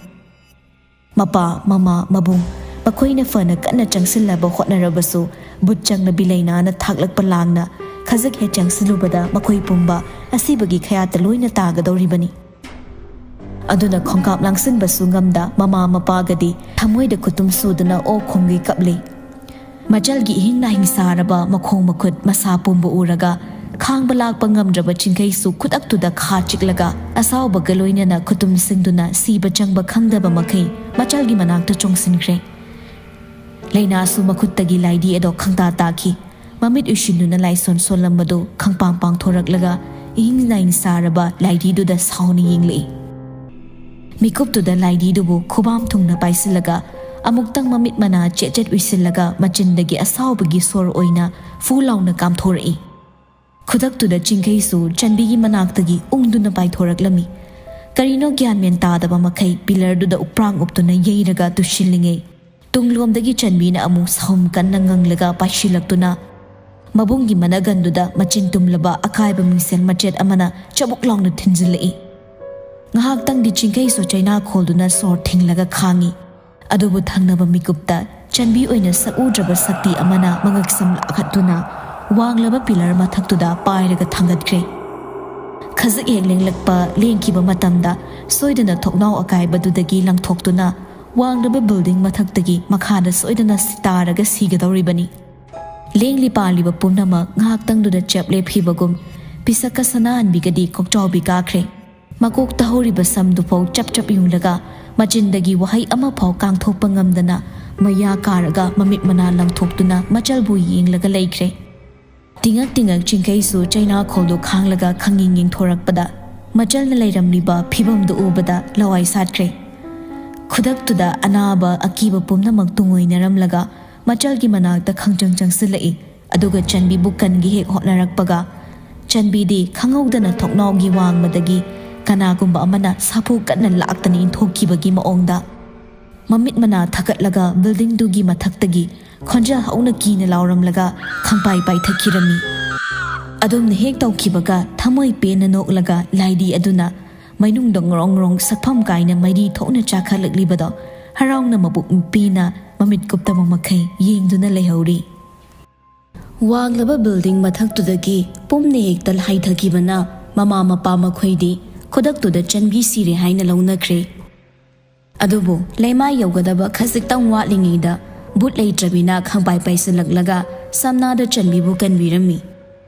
ꯃꯄꯥ, ꯃꯃꯥ, ꯃꯕꯨꯡ ꯃꯈꯣꯏꯅ ꯐꯅ ꯀꯟꯅ ꯆꯪꯁꯤꯜꯂꯕ ꯍꯣꯠꯅꯔꯕꯁꯨ ꯕꯨꯠ ꯆꯪꯂꯕꯤ ꯂꯩꯅꯥꯅ ꯊꯥꯛꯂꯛꯄ ꯂꯥꯡꯅ ꯈꯖꯤꯛ ꯍꯦꯛ ꯆꯪꯁꯤꯜꯂꯨꯕꯗ ꯃꯈꯣꯏ ꯄꯨꯝꯕ ꯑꯁꯤꯕꯒꯤ ꯈꯌꯥꯠꯇ ꯂꯣꯏꯅ ꯇꯥꯒꯗꯧꯔꯤꯕꯅꯤ꯫ ꯑꯗꯨꯅ ꯈꯣꯡꯀꯥꯞ ꯂꯥꯡꯁꯤꯟꯕꯁꯨ ꯉꯝꯗ ꯃꯃꯥ ꯃꯄꯥꯒꯗꯤ ꯊꯃꯣꯏꯗ ꯈꯨꯇꯨꯝ ꯁꯨꯗꯨꯅ ꯑꯣꯛ ꯈꯣꯡꯒꯩ ꯀꯞꯂꯤ꯫ ꯃꯆꯜꯒꯤ ꯏꯍꯤꯡ ꯅꯥꯍꯤꯡ ꯁꯥꯔꯕ ꯃꯈꯣꯡ ꯃꯈꯨꯠ ꯃꯁꯥ ꯄꯨꯝꯕ ꯎꯔꯒ ꯈꯥꯡꯕ ꯂꯥꯛꯄ ꯉꯝꯗ꯭ꯔꯕ ꯆꯤꯡꯈꯩꯁꯨ ꯈꯨꯗꯛꯇꯨꯗ ꯈꯥ ꯆꯤꯛꯂꯒ ꯑꯁꯥꯎꯕꯒ ꯂꯣꯏꯅꯅ ꯈꯨꯇꯨꯝ ꯁꯤꯡꯗꯨꯅ ꯁꯤꯕ ꯆꯪꯕ ꯈꯪꯗꯕ ꯃꯈꯩ ꯃꯆꯜꯒꯤ ꯃꯅꯥꯛꯇ ꯆꯣꯡꯁꯤꯟꯈ꯭ꯔꯦ꯫ ꯂꯩꯅꯥꯁꯨ ꯃꯈꯨꯠꯇꯒꯤ ꯂꯥꯏꯙꯤ ꯑꯗꯣ ꯈꯪꯇꯥ ꯇꯥꯈꯤ꯫ ꯃꯃꯤꯠ ꯎꯏꯁꯤꯟꯗꯨꯅ ꯂꯥꯏꯁꯣꯟ ꯁꯣꯜꯂꯝꯕꯗꯨ ꯈꯪꯄꯥꯡ ꯄꯥꯡꯊꯣꯔꯛꯂꯒ ꯏꯍꯤꯡ ꯅꯥꯍꯤꯡ ꯁꯥꯔꯕ ꯂꯥꯏꯙꯤꯗꯨꯗ ꯁꯥꯎꯅ ꯌꯦꯡꯂꯛꯏ꯫ ꯃꯤꯀꯨꯞꯇꯨꯗ ꯂꯥꯏꯙꯤꯗꯨꯕꯨ ꯈꯨꯕꯥꯝ ꯊꯨꯡꯅ ꯄꯥꯏꯁꯤꯜꯂꯒ ꯑꯃꯨꯛꯇꯪ ꯃꯃꯤꯠ ꯃꯅꯥ ꯆꯦꯠ ꯆꯦꯠ ꯎꯏꯁꯤꯜꯂꯒ ꯃꯆꯤꯟꯗꯒꯤ ꯑꯁꯥꯎꯕꯒꯤ ꯁꯣꯔ ꯑꯣꯏꯅ ꯐꯨ ꯂꯥꯎꯅ ꯀꯥꯝꯊꯣꯔꯛꯏ꯫ ꯈꯨꯗꯛꯇꯨꯗ ꯆꯤꯡꯈꯩꯁꯨ ꯆꯟꯕꯤꯒꯤ ꯃꯅꯥꯛꯇꯒꯤ ꯎꯪꯗꯨꯅ ꯄꯥꯏꯊꯣꯔꯛꯂꯝꯃꯤ꯫ ꯀꯔꯤꯅꯣ ꯒ꯭ꯌꯥꯟ ꯃꯦꯟ ꯇꯥꯗꯕ ꯃꯈꯩ ꯄꯤꯂꯔꯗꯨꯗ ꯎꯄ꯭ꯔꯥꯡ ꯎꯞꯇꯨꯅ ꯌꯩꯔꯒ ꯇꯨꯁꯤꯜꯂꯤꯉꯩ, ꯇꯨꯡꯂꯣꯝꯗꯒꯤ ꯆꯟꯕꯤꯅ ꯑꯃꯨꯛ ꯁꯍꯨꯝ ꯀꯟꯅ ꯉꯪꯂꯒ ꯄꯥꯏꯁꯤꯜꯂꯛꯇꯨꯅ ꯃꯕꯨꯡꯒꯤ ꯃꯅꯒꯟꯗꯨꯗ ꯃꯆꯤꯟ ꯇꯨꯝꯂꯕ ꯑꯀꯥꯏꯕ ꯃꯤꯡꯁꯦꯜ ꯃꯆꯦꯠ ꯑꯃꯅ ꯆꯕꯨꯛ ꯂꯥꯎꯅ ꯊꯤꯟꯖꯤꯜꯂꯛꯏ꯫ ꯉꯥꯏꯍꯥꯛꯇꯪꯗꯤ ꯆꯤꯡꯈꯩꯁꯨ ꯆꯩꯅꯥ ꯈꯣꯜꯗꯨꯅ ꯁꯣꯔ ꯊꯤꯡꯂꯒ ꯈꯥꯡꯉꯤ꯫ ꯑꯗꯨꯕꯨ ꯊꯪꯅꯕ ꯃꯤꯀꯨꯞꯇ ꯆꯟꯕꯤ ꯑꯣꯏꯅ ꯁꯛꯎꯗ꯭ꯔꯕ ꯁꯛꯇꯤ ꯑꯃꯅ ꯃꯉꯛꯁꯝ ꯂꯥꯛꯍꯠꯇꯨꯅ ꯋꯥꯡꯂꯕ ꯄꯤꯂꯔ ꯃꯊꯛꯇꯨꯗ ꯄꯥꯏꯔꯒ ꯊꯥꯡꯒꯠꯈ꯭ꯔꯦ꯫ ꯈꯖꯤꯛ ꯍꯦꯛ ꯂꯦꯡꯂꯛꯄ ꯂꯦꯡꯈꯤꯕ ꯃꯇꯝꯗ ꯁꯣꯏꯗꯅ ꯊꯣꯡꯅꯥꯎ ꯑꯀꯥꯏꯕꯗꯨꯗꯒꯤ ꯂꯪꯊꯣꯛꯇꯨꯅ ꯋꯥꯡꯂꯕ ꯕꯤꯜꯗꯤꯡ ꯃꯊꯛꯇꯒꯤ ꯃꯈꯥꯗ ꯁꯣꯏꯗꯅ ꯁꯤꯇꯥꯔꯒ ꯁꯤꯒꯗꯧꯔꯤꯕꯅꯤ꯫ ꯂꯦꯡꯂꯤ ꯄꯥꯜꯂꯤꯕ ꯄꯨꯝꯅꯃꯛ ꯉꯥꯏꯍꯥꯛꯇꯪꯗꯨꯗ ꯆꯞ ꯂꯦꯞꯈꯤꯕꯒꯨꯝ ꯄꯤꯁꯛꯀ ꯁꯅꯥꯍꯟꯕꯤꯒꯗꯤ ꯀꯣꯛꯆꯥꯎꯕꯤ ꯀꯥꯈ꯭ꯔꯦ꯫ ꯃꯀꯣꯛꯇ ꯍꯧꯔꯤꯕ ꯁꯝꯗꯨꯐꯥꯎ ꯆꯞ ꯆꯞ ꯌꯨꯡꯂꯒ ꯃꯆꯤꯟꯗꯒꯤ ꯋꯥꯍꯩ ꯑꯃꯐꯥꯎ ꯀꯥꯡꯊꯣꯛꯄ ꯉꯝꯗꯅ ꯃꯌꯥ ꯀꯥꯔꯒ ꯃꯃꯤꯠ ꯃꯅꯥ ꯂꯪꯊꯣꯛꯇꯨꯅ ꯃꯆꯜꯕꯨ ꯌꯦꯡꯂꯒ ꯂꯩꯈ꯭ꯔꯦ꯫ ꯇꯤꯉꯛ ꯇꯤꯉꯛ ꯆꯤꯡꯈꯩꯁꯨ ꯆꯩꯅꯥꯈꯣꯜꯗꯨ ꯈꯥꯡꯂꯒ ꯈꯪꯌꯦꯡ ꯌꯦꯡꯊꯣꯔꯛꯄꯗ ꯃꯆꯜꯅ ꯂꯩꯔꯝꯂꯤꯕ ꯐꯤꯕꯝꯗꯨ ꯎꯕꯗ ꯂꯋꯥꯏ ꯁꯥꯠꯈ꯭ꯔꯦ꯫ ꯈꯨꯗꯛꯇꯨꯗ ꯑꯅꯥꯕ ꯑꯀꯤꯕ ꯄꯨꯝꯅꯃꯛ ꯇꯨꯡꯑꯣꯏꯅꯔꯝꯂꯒ ꯃꯆꯜꯒꯤ ꯃꯅꯥꯛꯇ ꯈꯪꯆꯪ ꯆꯪꯁꯤꯜꯂꯛꯏ꯫ ꯑꯗꯨꯒ ꯆꯟꯕꯤꯕꯨ ꯀꯟꯒꯦ ꯍꯦꯛ ꯍꯣꯠꯅꯔꯛꯄꯒ ꯆꯟꯕꯤꯗꯤ ꯈꯪꯍꯧꯗꯅ ꯊꯣꯡꯅꯥꯎꯒꯤ ꯋꯥꯡꯃꯗꯒꯤ ꯀꯅꯥꯒꯨꯝꯕ ꯑꯃꯅ ꯁꯥꯐꯨ ꯀꯟꯅ ꯂꯥꯛꯇꯅ ꯏꯟꯊꯣꯛꯈꯤꯕꯒꯤ ꯃꯑꯣꯡꯗ ꯃꯃꯤꯠ ꯃꯅꯥ ꯊꯛꯀꯠꯂꯒ ꯕꯤꯜꯗꯤꯡꯗꯨꯒꯤ ꯃꯊꯛꯇꯒꯤ ꯈꯣꯟꯖꯦꯜ ꯍꯧꯅ ꯀꯤꯅ ꯂꯥꯎꯔꯝꯂꯒ ꯈꯪꯄꯥꯏ ꯄꯥꯏꯊꯈꯤꯔꯝꯃꯤ꯫ ꯑꯗꯨꯝꯅ ꯍꯦꯛ ꯇꯧꯈꯤꯕꯒ ꯊꯃꯣꯏ ꯄꯦꯟꯅ ꯅꯣꯛꯂꯒ ꯂꯥꯏꯗꯤ ꯑꯗꯨꯅ ꯃꯩꯅꯨꯡꯗ ꯉ꯭ꯔꯣꯡ ꯉ꯭ꯔꯣꯡ ꯁꯛꯐꯝ ꯀꯥꯏꯅ ꯃꯩꯔꯤ ꯊꯣꯛꯅ ꯆꯥꯈꯠꯂꯛꯂꯤꯕꯗꯣ ꯍꯔꯥꯎꯅ ꯃꯕꯨꯛ ꯄꯦꯟꯅ ꯃꯃꯤꯠ ꯀꯨꯞꯇꯕ ꯃꯈꯩ ꯌꯦꯡꯗꯨꯅ ꯂꯩꯍꯧꯔꯤ꯫ ꯋꯥꯡꯂꯕ ꯕꯤꯜꯗꯤꯡ ꯃꯊꯛꯇꯨꯗꯒꯤ ꯄꯨꯝꯅ ꯍꯦꯛꯇ ꯍꯥꯏꯊꯈꯤꯕꯅ ꯃꯃꯥ ꯃꯄꯥ ꯃꯈꯣꯏꯗꯤ ꯈꯨꯗꯛꯇꯨꯗ ꯆꯟꯕꯤ ꯁꯤꯔꯦ ꯍꯥꯏꯅ ꯂꯧꯅꯈ꯭ꯔꯦ꯫ ꯑꯗꯨꯕꯨ ꯂꯩꯃꯥꯏ ꯌꯧꯒꯗꯕ ꯈꯖꯤꯛꯇꯪ ꯋꯥꯠꯂꯤꯉꯩꯗ ꯕꯨꯠ ꯂꯩꯇ꯭ꯔꯕꯤꯅ ꯈꯪꯄꯥꯏ ꯄꯥꯏꯁꯤꯜꯂꯛꯂꯒ ꯁꯝꯅꯥꯗ ꯆꯟꯕꯤꯕꯨ ꯀꯟꯕꯤꯔꯝꯃꯤ꯫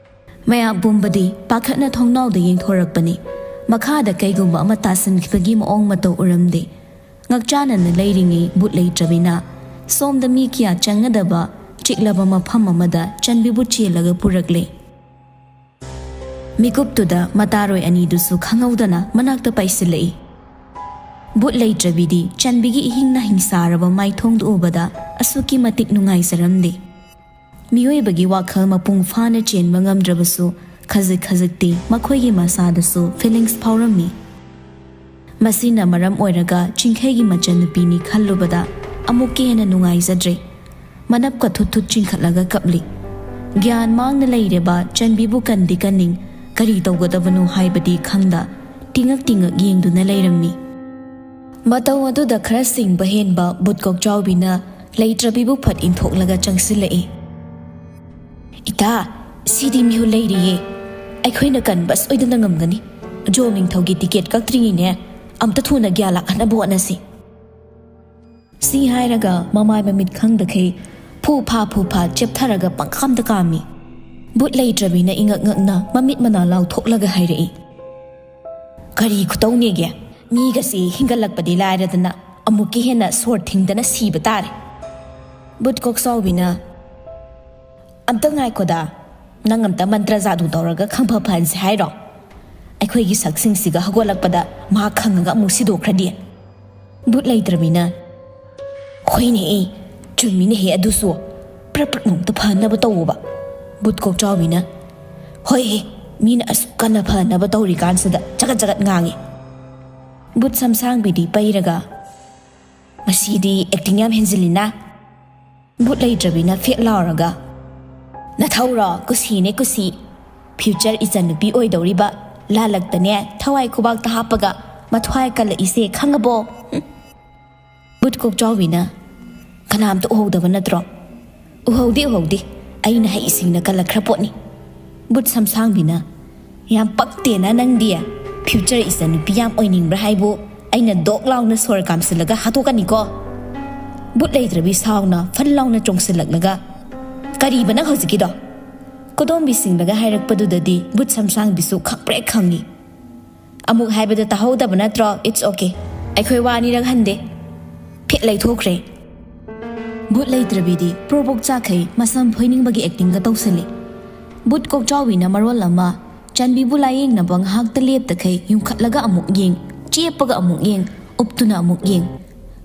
ꯃꯌꯥꯝ ꯄꯨꯝꯕꯗꯤ ꯄꯥꯈꯠꯅ ꯊꯣꯡꯅꯥꯎꯗ ꯌꯦꯡꯊꯣꯔꯛꯄꯅꯤ꯫ ꯃꯈꯥꯗ ꯀꯩꯒꯨꯝꯕ ꯑꯃ ꯇꯥꯁꯤꯟꯈꯤꯕꯒꯤ ꯃꯑꯣꯡ ꯃꯇꯧ ꯎꯔꯝꯗꯦ꯫ ꯉꯛꯆꯥꯅꯅ ꯂꯩꯔꯤꯉꯩ ꯕꯨꯠ ꯂꯩꯇ꯭ꯔꯕꯤꯅ ꯁꯣꯝꯗ ꯃꯤ ꯀꯌꯥ ꯆꯪꯒꯗꯕ ꯆꯤꯛꯂꯕ ꯃꯐꯝ ꯑꯃꯗ ꯆꯟꯕꯤꯕꯨ ꯆꯦꯜꯂꯒ ꯄꯨꯔꯛꯂꯦ꯫ ꯃꯤꯀꯨꯞꯇꯨꯗ ꯃꯇꯥꯔꯣꯏ ꯑꯅꯤꯗꯨꯁꯨ ꯈꯪꯍꯧꯗꯅ ꯃꯅꯥꯛꯇ ꯄꯥꯏꯁꯤꯜꯂꯛꯏ꯫ ꯕꯨꯠ ꯂꯩꯇ꯭ꯔꯕꯤꯗꯤ ꯆꯟꯕꯤꯒꯤ ꯏꯍꯤꯡ ꯅꯥꯍꯤꯡ ꯁꯥꯔꯕ ꯃꯥꯏꯊꯣꯡꯗꯨ ꯎꯕꯗ ꯑꯁꯨꯛꯀꯤ ꯃꯇꯤꯛ ꯅꯨꯡꯉꯥꯏꯖꯔꯝꯗꯦ꯫ ꯃꯤꯑꯣꯏꯕꯒꯤ ꯋꯥꯈꯜ ꯃꯄꯨꯡ ꯐꯥꯅ ꯆꯦꯟꯕ ꯉꯝꯗ꯭ꯔꯕꯁꯨ, ꯈꯖꯤꯛ ꯈꯖꯤꯛꯇꯤ ꯃꯈꯣꯏꯒꯤ ꯃꯁꯥꯗꯁꯨ ꯐꯤꯂꯤꯡꯁ ꯐꯥꯎꯔꯝꯃꯤ꯫ ꯃꯁꯤꯅ ꯃꯔꯝ ꯑꯣꯏꯔꯒ ꯆꯤꯡꯈꯩꯒꯤ ꯃꯆꯟꯅꯨꯄꯤꯅꯤ ꯈꯜꯂꯨꯕꯗ ꯑꯃꯨꯛꯀ ꯍꯦꯟꯅ ꯅꯨꯡꯉꯥꯏꯖꯗ꯭ꯔꯦ꯫ ꯃꯅꯞꯀ ꯊꯨꯠ ꯊꯨꯠ ꯆꯤꯡꯈꯠꯂꯒ ꯀꯞꯂꯤ꯫ ꯒ꯭ꯌꯥꯟ ꯃꯥꯡꯅ ꯂꯩꯔꯦꯕ ꯆꯟꯕꯤꯕꯨ ꯀꯟꯗꯤ ꯀꯟꯅꯤꯡ, ꯀꯔꯤ ꯇꯧꯒꯗꯕꯅꯣ ꯍꯥꯏꯕꯗꯤ ꯈꯪꯗ ꯇꯤꯉꯛ ꯇꯤꯉꯛ ꯌꯦꯡꯗꯨꯅ ꯂꯩꯔꯝꯃꯤ꯫ ꯃꯇꯧ ꯑꯗꯨꯗ ꯈꯔ ꯁꯤꯡꯕ ꯍꯦꯟꯕ ꯕꯨꯠ ꯀꯣꯛꯆꯥꯎꯕꯤꯅ ꯂꯩꯇ꯭ꯔꯕꯤꯕꯨ ꯐꯠ ꯏꯟꯊꯣꯛꯂꯒ ꯆꯪꯁꯤꯜꯂꯛꯏ꯫ "ꯏꯇꯥ, ꯁꯤꯗꯤ ꯃꯤꯍꯨꯠ ꯂꯩꯔꯤꯌꯦ꯫ ꯑꯩꯈꯣꯏꯅ ꯀꯟꯕ ꯁꯣꯏꯗꯅ ꯉꯝꯒꯅꯤ꯫ ꯖꯣꯝ ꯅꯤꯡꯊꯧꯒꯤ ꯇꯤꯀꯦꯠ ꯀꯛꯇ꯭ꯔꯤꯉꯩꯅꯦ, ꯑꯝꯇ ꯊꯨꯅ ꯒ꯭ꯌꯥꯟ ꯂꯥꯛꯍꯟꯅꯕ ꯍꯣꯠꯅꯁꯤ꯫" ꯁꯤ ꯍꯥꯏꯔꯒ ꯃꯃꯥꯏ ꯃꯃꯤꯠ ꯈꯪꯗꯈꯩ ꯐꯨ ꯐꯥ ꯐꯨ ꯐꯥ ꯆꯦꯞꯊꯔꯒ ꯄꯪꯀꯥꯝꯗ ꯀꯥꯝꯃꯤ꯫ ꯕꯨꯠ ꯂꯩꯇ꯭ꯔꯕꯤꯅ ꯏꯉꯛ ꯉꯛꯅ ꯃꯃꯤꯠ ꯃꯅꯥ ꯂꯥꯎꯊꯣꯛꯂꯒ ꯍꯥꯏꯔꯛꯏ, "ꯀꯔꯤ ꯈꯨꯇꯧꯅꯦꯒꯦ? ꯃꯤꯒꯁꯤ ꯍꯤꯡꯒꯠꯂꯛꯄꯗꯤ ꯂꯥꯏꯔꯗꯅ ꯑꯃꯨꯛꯀ ꯍꯦꯟꯅ ꯁꯣꯔ ꯊꯤꯡꯗꯅ ꯁꯤꯕ ꯇꯥꯔꯦ꯫" ꯕꯨꯠ ꯀꯣꯛꯆꯥꯎꯕꯤꯅ, "ꯑꯝꯇ ꯉꯥꯏꯈꯣꯗ, ꯅꯪ ꯑꯝꯇ ꯃꯟꯇ꯭ꯔ ꯖꯥꯗꯨ ꯇꯧꯔꯒ ꯈꯪꯐ ꯐꯍꯟꯁꯦ ꯍꯥꯏꯔꯣ? ꯑꯩꯈꯣꯏꯒꯤ ꯁꯛꯁꯤꯡꯁꯤꯒ ꯍꯧꯒꯠꯂꯛꯄꯗ ꯃꯍꯥꯛ ꯈꯪꯉꯒ ꯑꯃꯨꯛ ꯁꯤꯗꯣꯛꯈ꯭ꯔꯗꯤ?" ꯕꯨꯠ ꯂꯩꯇ꯭ꯔꯕꯤꯅ, "ꯍꯣꯏꯅꯦꯍꯦ, ꯆꯨꯝꯃꯤꯅꯦꯍꯦ ꯑꯗꯨꯁꯨ꯫ ꯄ꯭ꯔꯞ ꯄ꯭ꯔꯞ ꯅꯣꯡꯇ ꯐꯍꯟꯅꯕ ꯇꯧꯋꯣꯕ꯫" ꯕꯨꯠ ꯀꯣꯛꯆꯥꯎꯕꯤꯅ, "ꯍꯣꯏꯍꯦ, ꯃꯤꯅ ꯑꯁꯨꯛ ꯀꯟꯅ ꯐꯍꯟꯅꯕ ꯇꯧꯔꯤꯀꯥꯟꯁꯤꯗ ꯆꯒꯠ ꯆꯒꯠ ꯉꯥꯡꯉꯤ꯫" ꯕꯨꯠ ꯁꯝꯁꯥꯡꯕꯤꯗꯤ ꯄꯩꯔꯒ, "ꯃꯁꯤꯗꯤ ꯑꯦꯛꯇꯤꯡ ꯌꯥꯝ ꯍꯦꯟꯖꯤꯜꯂꯤꯅ꯫" ꯕꯨꯠ ꯂꯩꯇ꯭ꯔꯕꯤꯅ ꯐꯦꯠ ꯂꯥꯎꯔꯒ, "ꯅꯊꯧꯔꯣ? ꯀꯨꯁꯤꯅꯦ ꯀꯨꯁꯤ꯫ ꯐ꯭ꯌꯨꯆꯔ ꯏꯆꯟꯅꯨꯄꯤ ꯑꯣꯏꯗꯧꯔꯤꯕ ꯂꯥꯂꯛꯇꯅꯦ ꯊꯋꯥꯏ ꯈꯨꯕꯥꯛꯇ ꯍꯥꯞꯄꯒ ꯃꯊ꯭ꯋꯥꯏ ꯀꯜꯂꯛꯏꯁꯦ, ꯈꯪꯉꯕꯣ?" ꯍꯨꯝ꯫ ꯕꯨꯠ ꯀꯣꯛꯆꯥꯎꯕꯤꯅ, "ꯀꯅꯥꯝꯇ ꯎꯍꯧꯗꯕ ꯅꯠꯇ꯭ꯔꯣ?" "ꯎꯍꯧꯗꯦ, ꯎꯍꯧꯗꯦ꯫ ꯑꯩꯅ ꯍꯩꯁꯤꯡꯅ ꯀꯜꯂꯛꯈ꯭ꯔ ꯄꯣꯠꯅꯤ꯫" ꯕꯨꯠ ꯁꯝꯁꯥꯡꯕꯤꯅ, "ꯌꯥꯝ ꯄꯛꯇꯦꯅ ꯅꯪꯗꯤ꯫ ꯐ꯭ꯌꯨꯆꯔ ꯏꯆꯟꯅꯨꯄꯤ ꯌꯥꯝ ꯑꯣꯏꯅꯤꯡꯕ꯭ꯔꯥ ꯍꯥꯏꯕꯨ ꯑꯩꯅ ꯗꯣꯛ ꯂꯥꯎꯅ ꯁꯣꯔ ꯀꯥꯝꯁꯤꯜꯂꯒ ꯍꯥꯠꯇꯣꯛꯀꯅꯤꯀꯣ꯫" ꯕꯨꯠ ꯂꯩꯇ꯭ꯔꯕꯤ ꯁꯥꯎꯅ ꯐꯟ ꯂꯥꯎꯅ ꯆꯣꯡꯁꯤꯜꯂꯛꯂꯒ, "ꯀꯔꯤꯕ ꯅꯪ ꯍꯧꯖꯤꯛꯀꯤꯗꯣ?" ꯀꯣꯗꯣꯝꯕꯤ ꯁꯤꯡꯂꯒ ꯍꯥꯏꯔꯛꯄꯗꯨꯗꯗꯤ ꯕꯨꯠ ꯁꯝꯁꯥꯡꯕꯤꯁꯨ ꯈꯪꯄ꯭ꯔꯦꯛ ꯈꯪꯉꯤ꯫ "ꯑꯃꯨꯛ ꯍꯥꯏꯕꯗ ꯇꯥꯍꯧꯗꯕ ꯅꯠꯇ꯭ꯔꯣ? It's okay꯫ ꯑꯩꯈꯣꯏ ꯋꯥ ꯑꯅꯤꯔꯛ ꯍꯟꯗꯦ꯫" ꯐꯦꯠ ꯂꯩꯊꯣꯛꯈ꯭ꯔꯦ꯫ ꯕꯨꯠ ꯂꯩꯇ꯭ꯔꯕꯤꯗꯤ ꯄ꯭ꯔꯣꯕꯣꯛ ꯆꯥꯈꯩ ꯃꯁꯝ ꯐꯣꯏꯅꯤꯡꯕꯒꯤ ꯑꯦꯛꯇꯤꯡꯒ ꯇꯧꯁꯜꯂꯤ꯫ ꯕꯨꯠ ꯀꯣꯛꯆꯥꯎꯕꯤꯅ ꯃꯔꯣꯜ ꯑꯃ ꯆꯥꯟꯕꯤꯕꯨ ꯂꯥꯌꯦꯡꯅꯕ ꯉꯥꯏꯍꯥꯛꯇ ꯂꯦꯞꯇꯈꯩ ꯌꯨꯡꯈꯠꯂꯒ ꯑꯃꯨꯛ ꯌꯦꯡ, ꯆꯦꯞꯄꯒ ꯑꯃꯨꯛ ꯌꯦꯡ, ꯎꯞꯇꯨꯅ ꯑꯃꯨꯛ ꯌꯦꯡ꯫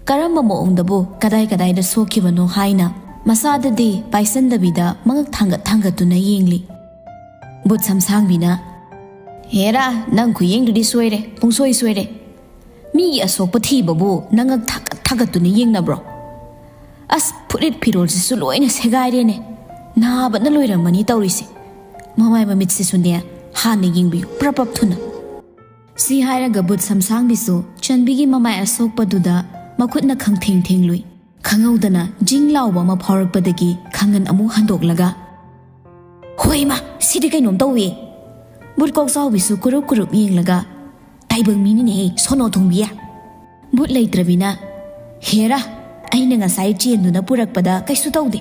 ꯀꯔꯝꯕ ꯃꯑꯣꯡꯗꯕꯨ ꯀꯗꯥꯏ ꯀꯗꯥꯏꯗ ꯁꯣꯛꯈꯤꯕꯅꯣ ꯍꯥꯏꯅ ꯃꯁꯥꯗꯗꯤ ꯄꯥꯏꯁꯟꯗꯕꯤꯗ ꯃꯉꯛ ꯊꯥꯡꯒꯠ ꯊꯥꯡꯒꯠꯇꯨꯅ ꯌꯦꯡꯂꯤ꯫ ꯕꯨꯠ ꯁꯝꯁꯥꯡꯕꯤꯅ, "ꯍꯦꯔꯥ, ꯅꯪ ꯈꯨꯌꯦꯡꯗꯨꯗꯤ ꯁꯣꯏꯔꯦ, ꯄꯨꯡꯁꯣꯏ ꯁꯣꯏꯔꯦ꯫ ꯃꯤꯒꯤ ꯑꯁꯣꯛꯄ ꯊꯤꯕꯕꯨ ꯅꯉꯛ ꯊꯥꯒꯠ ꯊꯥꯒꯠꯇꯨꯅ ꯌꯦꯡꯅꯕ꯭ꯔꯣ? ꯑꯁ, ꯐꯨꯔꯤꯠ ꯐꯤꯔꯣꯜꯁꯤꯁꯨ ꯂꯣꯏꯅ ꯁꯦꯒꯥꯏꯔꯦꯅꯦ꯫ ꯅꯥꯕꯅ ꯂꯣꯏꯔꯝꯃꯅꯤ ꯇꯧꯔꯤꯁꯦ꯫ ꯃꯃꯥꯏ ꯃꯃꯤꯠꯁꯤꯁꯨꯅꯦ, ꯍꯥꯟꯅ ꯌꯦꯡꯕꯤꯌꯨ, ꯄ꯭ꯔꯞ ꯄ꯭ꯔꯞ ꯊꯨꯅ"꯫ ꯁꯤ ꯍꯥꯏꯔꯒ ꯕꯨꯠ ꯁꯝꯁꯥꯡꯕꯤꯁꯨ ꯆꯟꯕꯤꯒꯤ ꯃꯃꯥꯏ ꯑꯁꯣꯛꯄꯗꯨꯗ ꯃꯈꯨꯠꯅ ꯈꯪꯊꯦꯡ ꯊꯦꯡꯂꯨꯏ꯫ ꯈꯪꯍꯧꯗꯅ ꯖꯤꯡ ꯂꯥꯎꯕ ꯑꯃ ꯐꯥꯎꯔꯛꯄꯗꯒꯤ ꯈꯪꯍꯟ ꯑꯃꯨꯛ ꯍꯟꯗꯣꯛꯂꯒ, "ꯍꯣꯏ ꯏꯃꯥ, ꯁꯤꯗꯤ ꯀꯩꯅꯣꯝ ꯇꯧꯏ!" ꯕꯨꯠ ꯀꯣꯛꯆꯥꯎꯕꯤꯁꯨ ꯀꯨꯔꯨꯞ ꯀꯨꯔꯨꯞ ꯌꯦꯡꯂꯒ, "ꯇꯥꯏꯕꯪ ꯃꯤꯅꯤꯅꯦꯍꯦ, ꯁꯣꯅꯣ ꯊꯣꯡꯕꯤ!" ꯕꯨꯠ ꯂꯩꯇ꯭ꯔꯕꯤꯅ, "ꯍꯦꯔꯥ, ꯑꯩꯅ ꯉꯁꯥꯏ ꯆꯦꯟꯗꯨꯅ ꯄꯨꯔꯛꯄꯗ ꯀꯩꯁꯨ ꯇꯧꯗꯦ꯫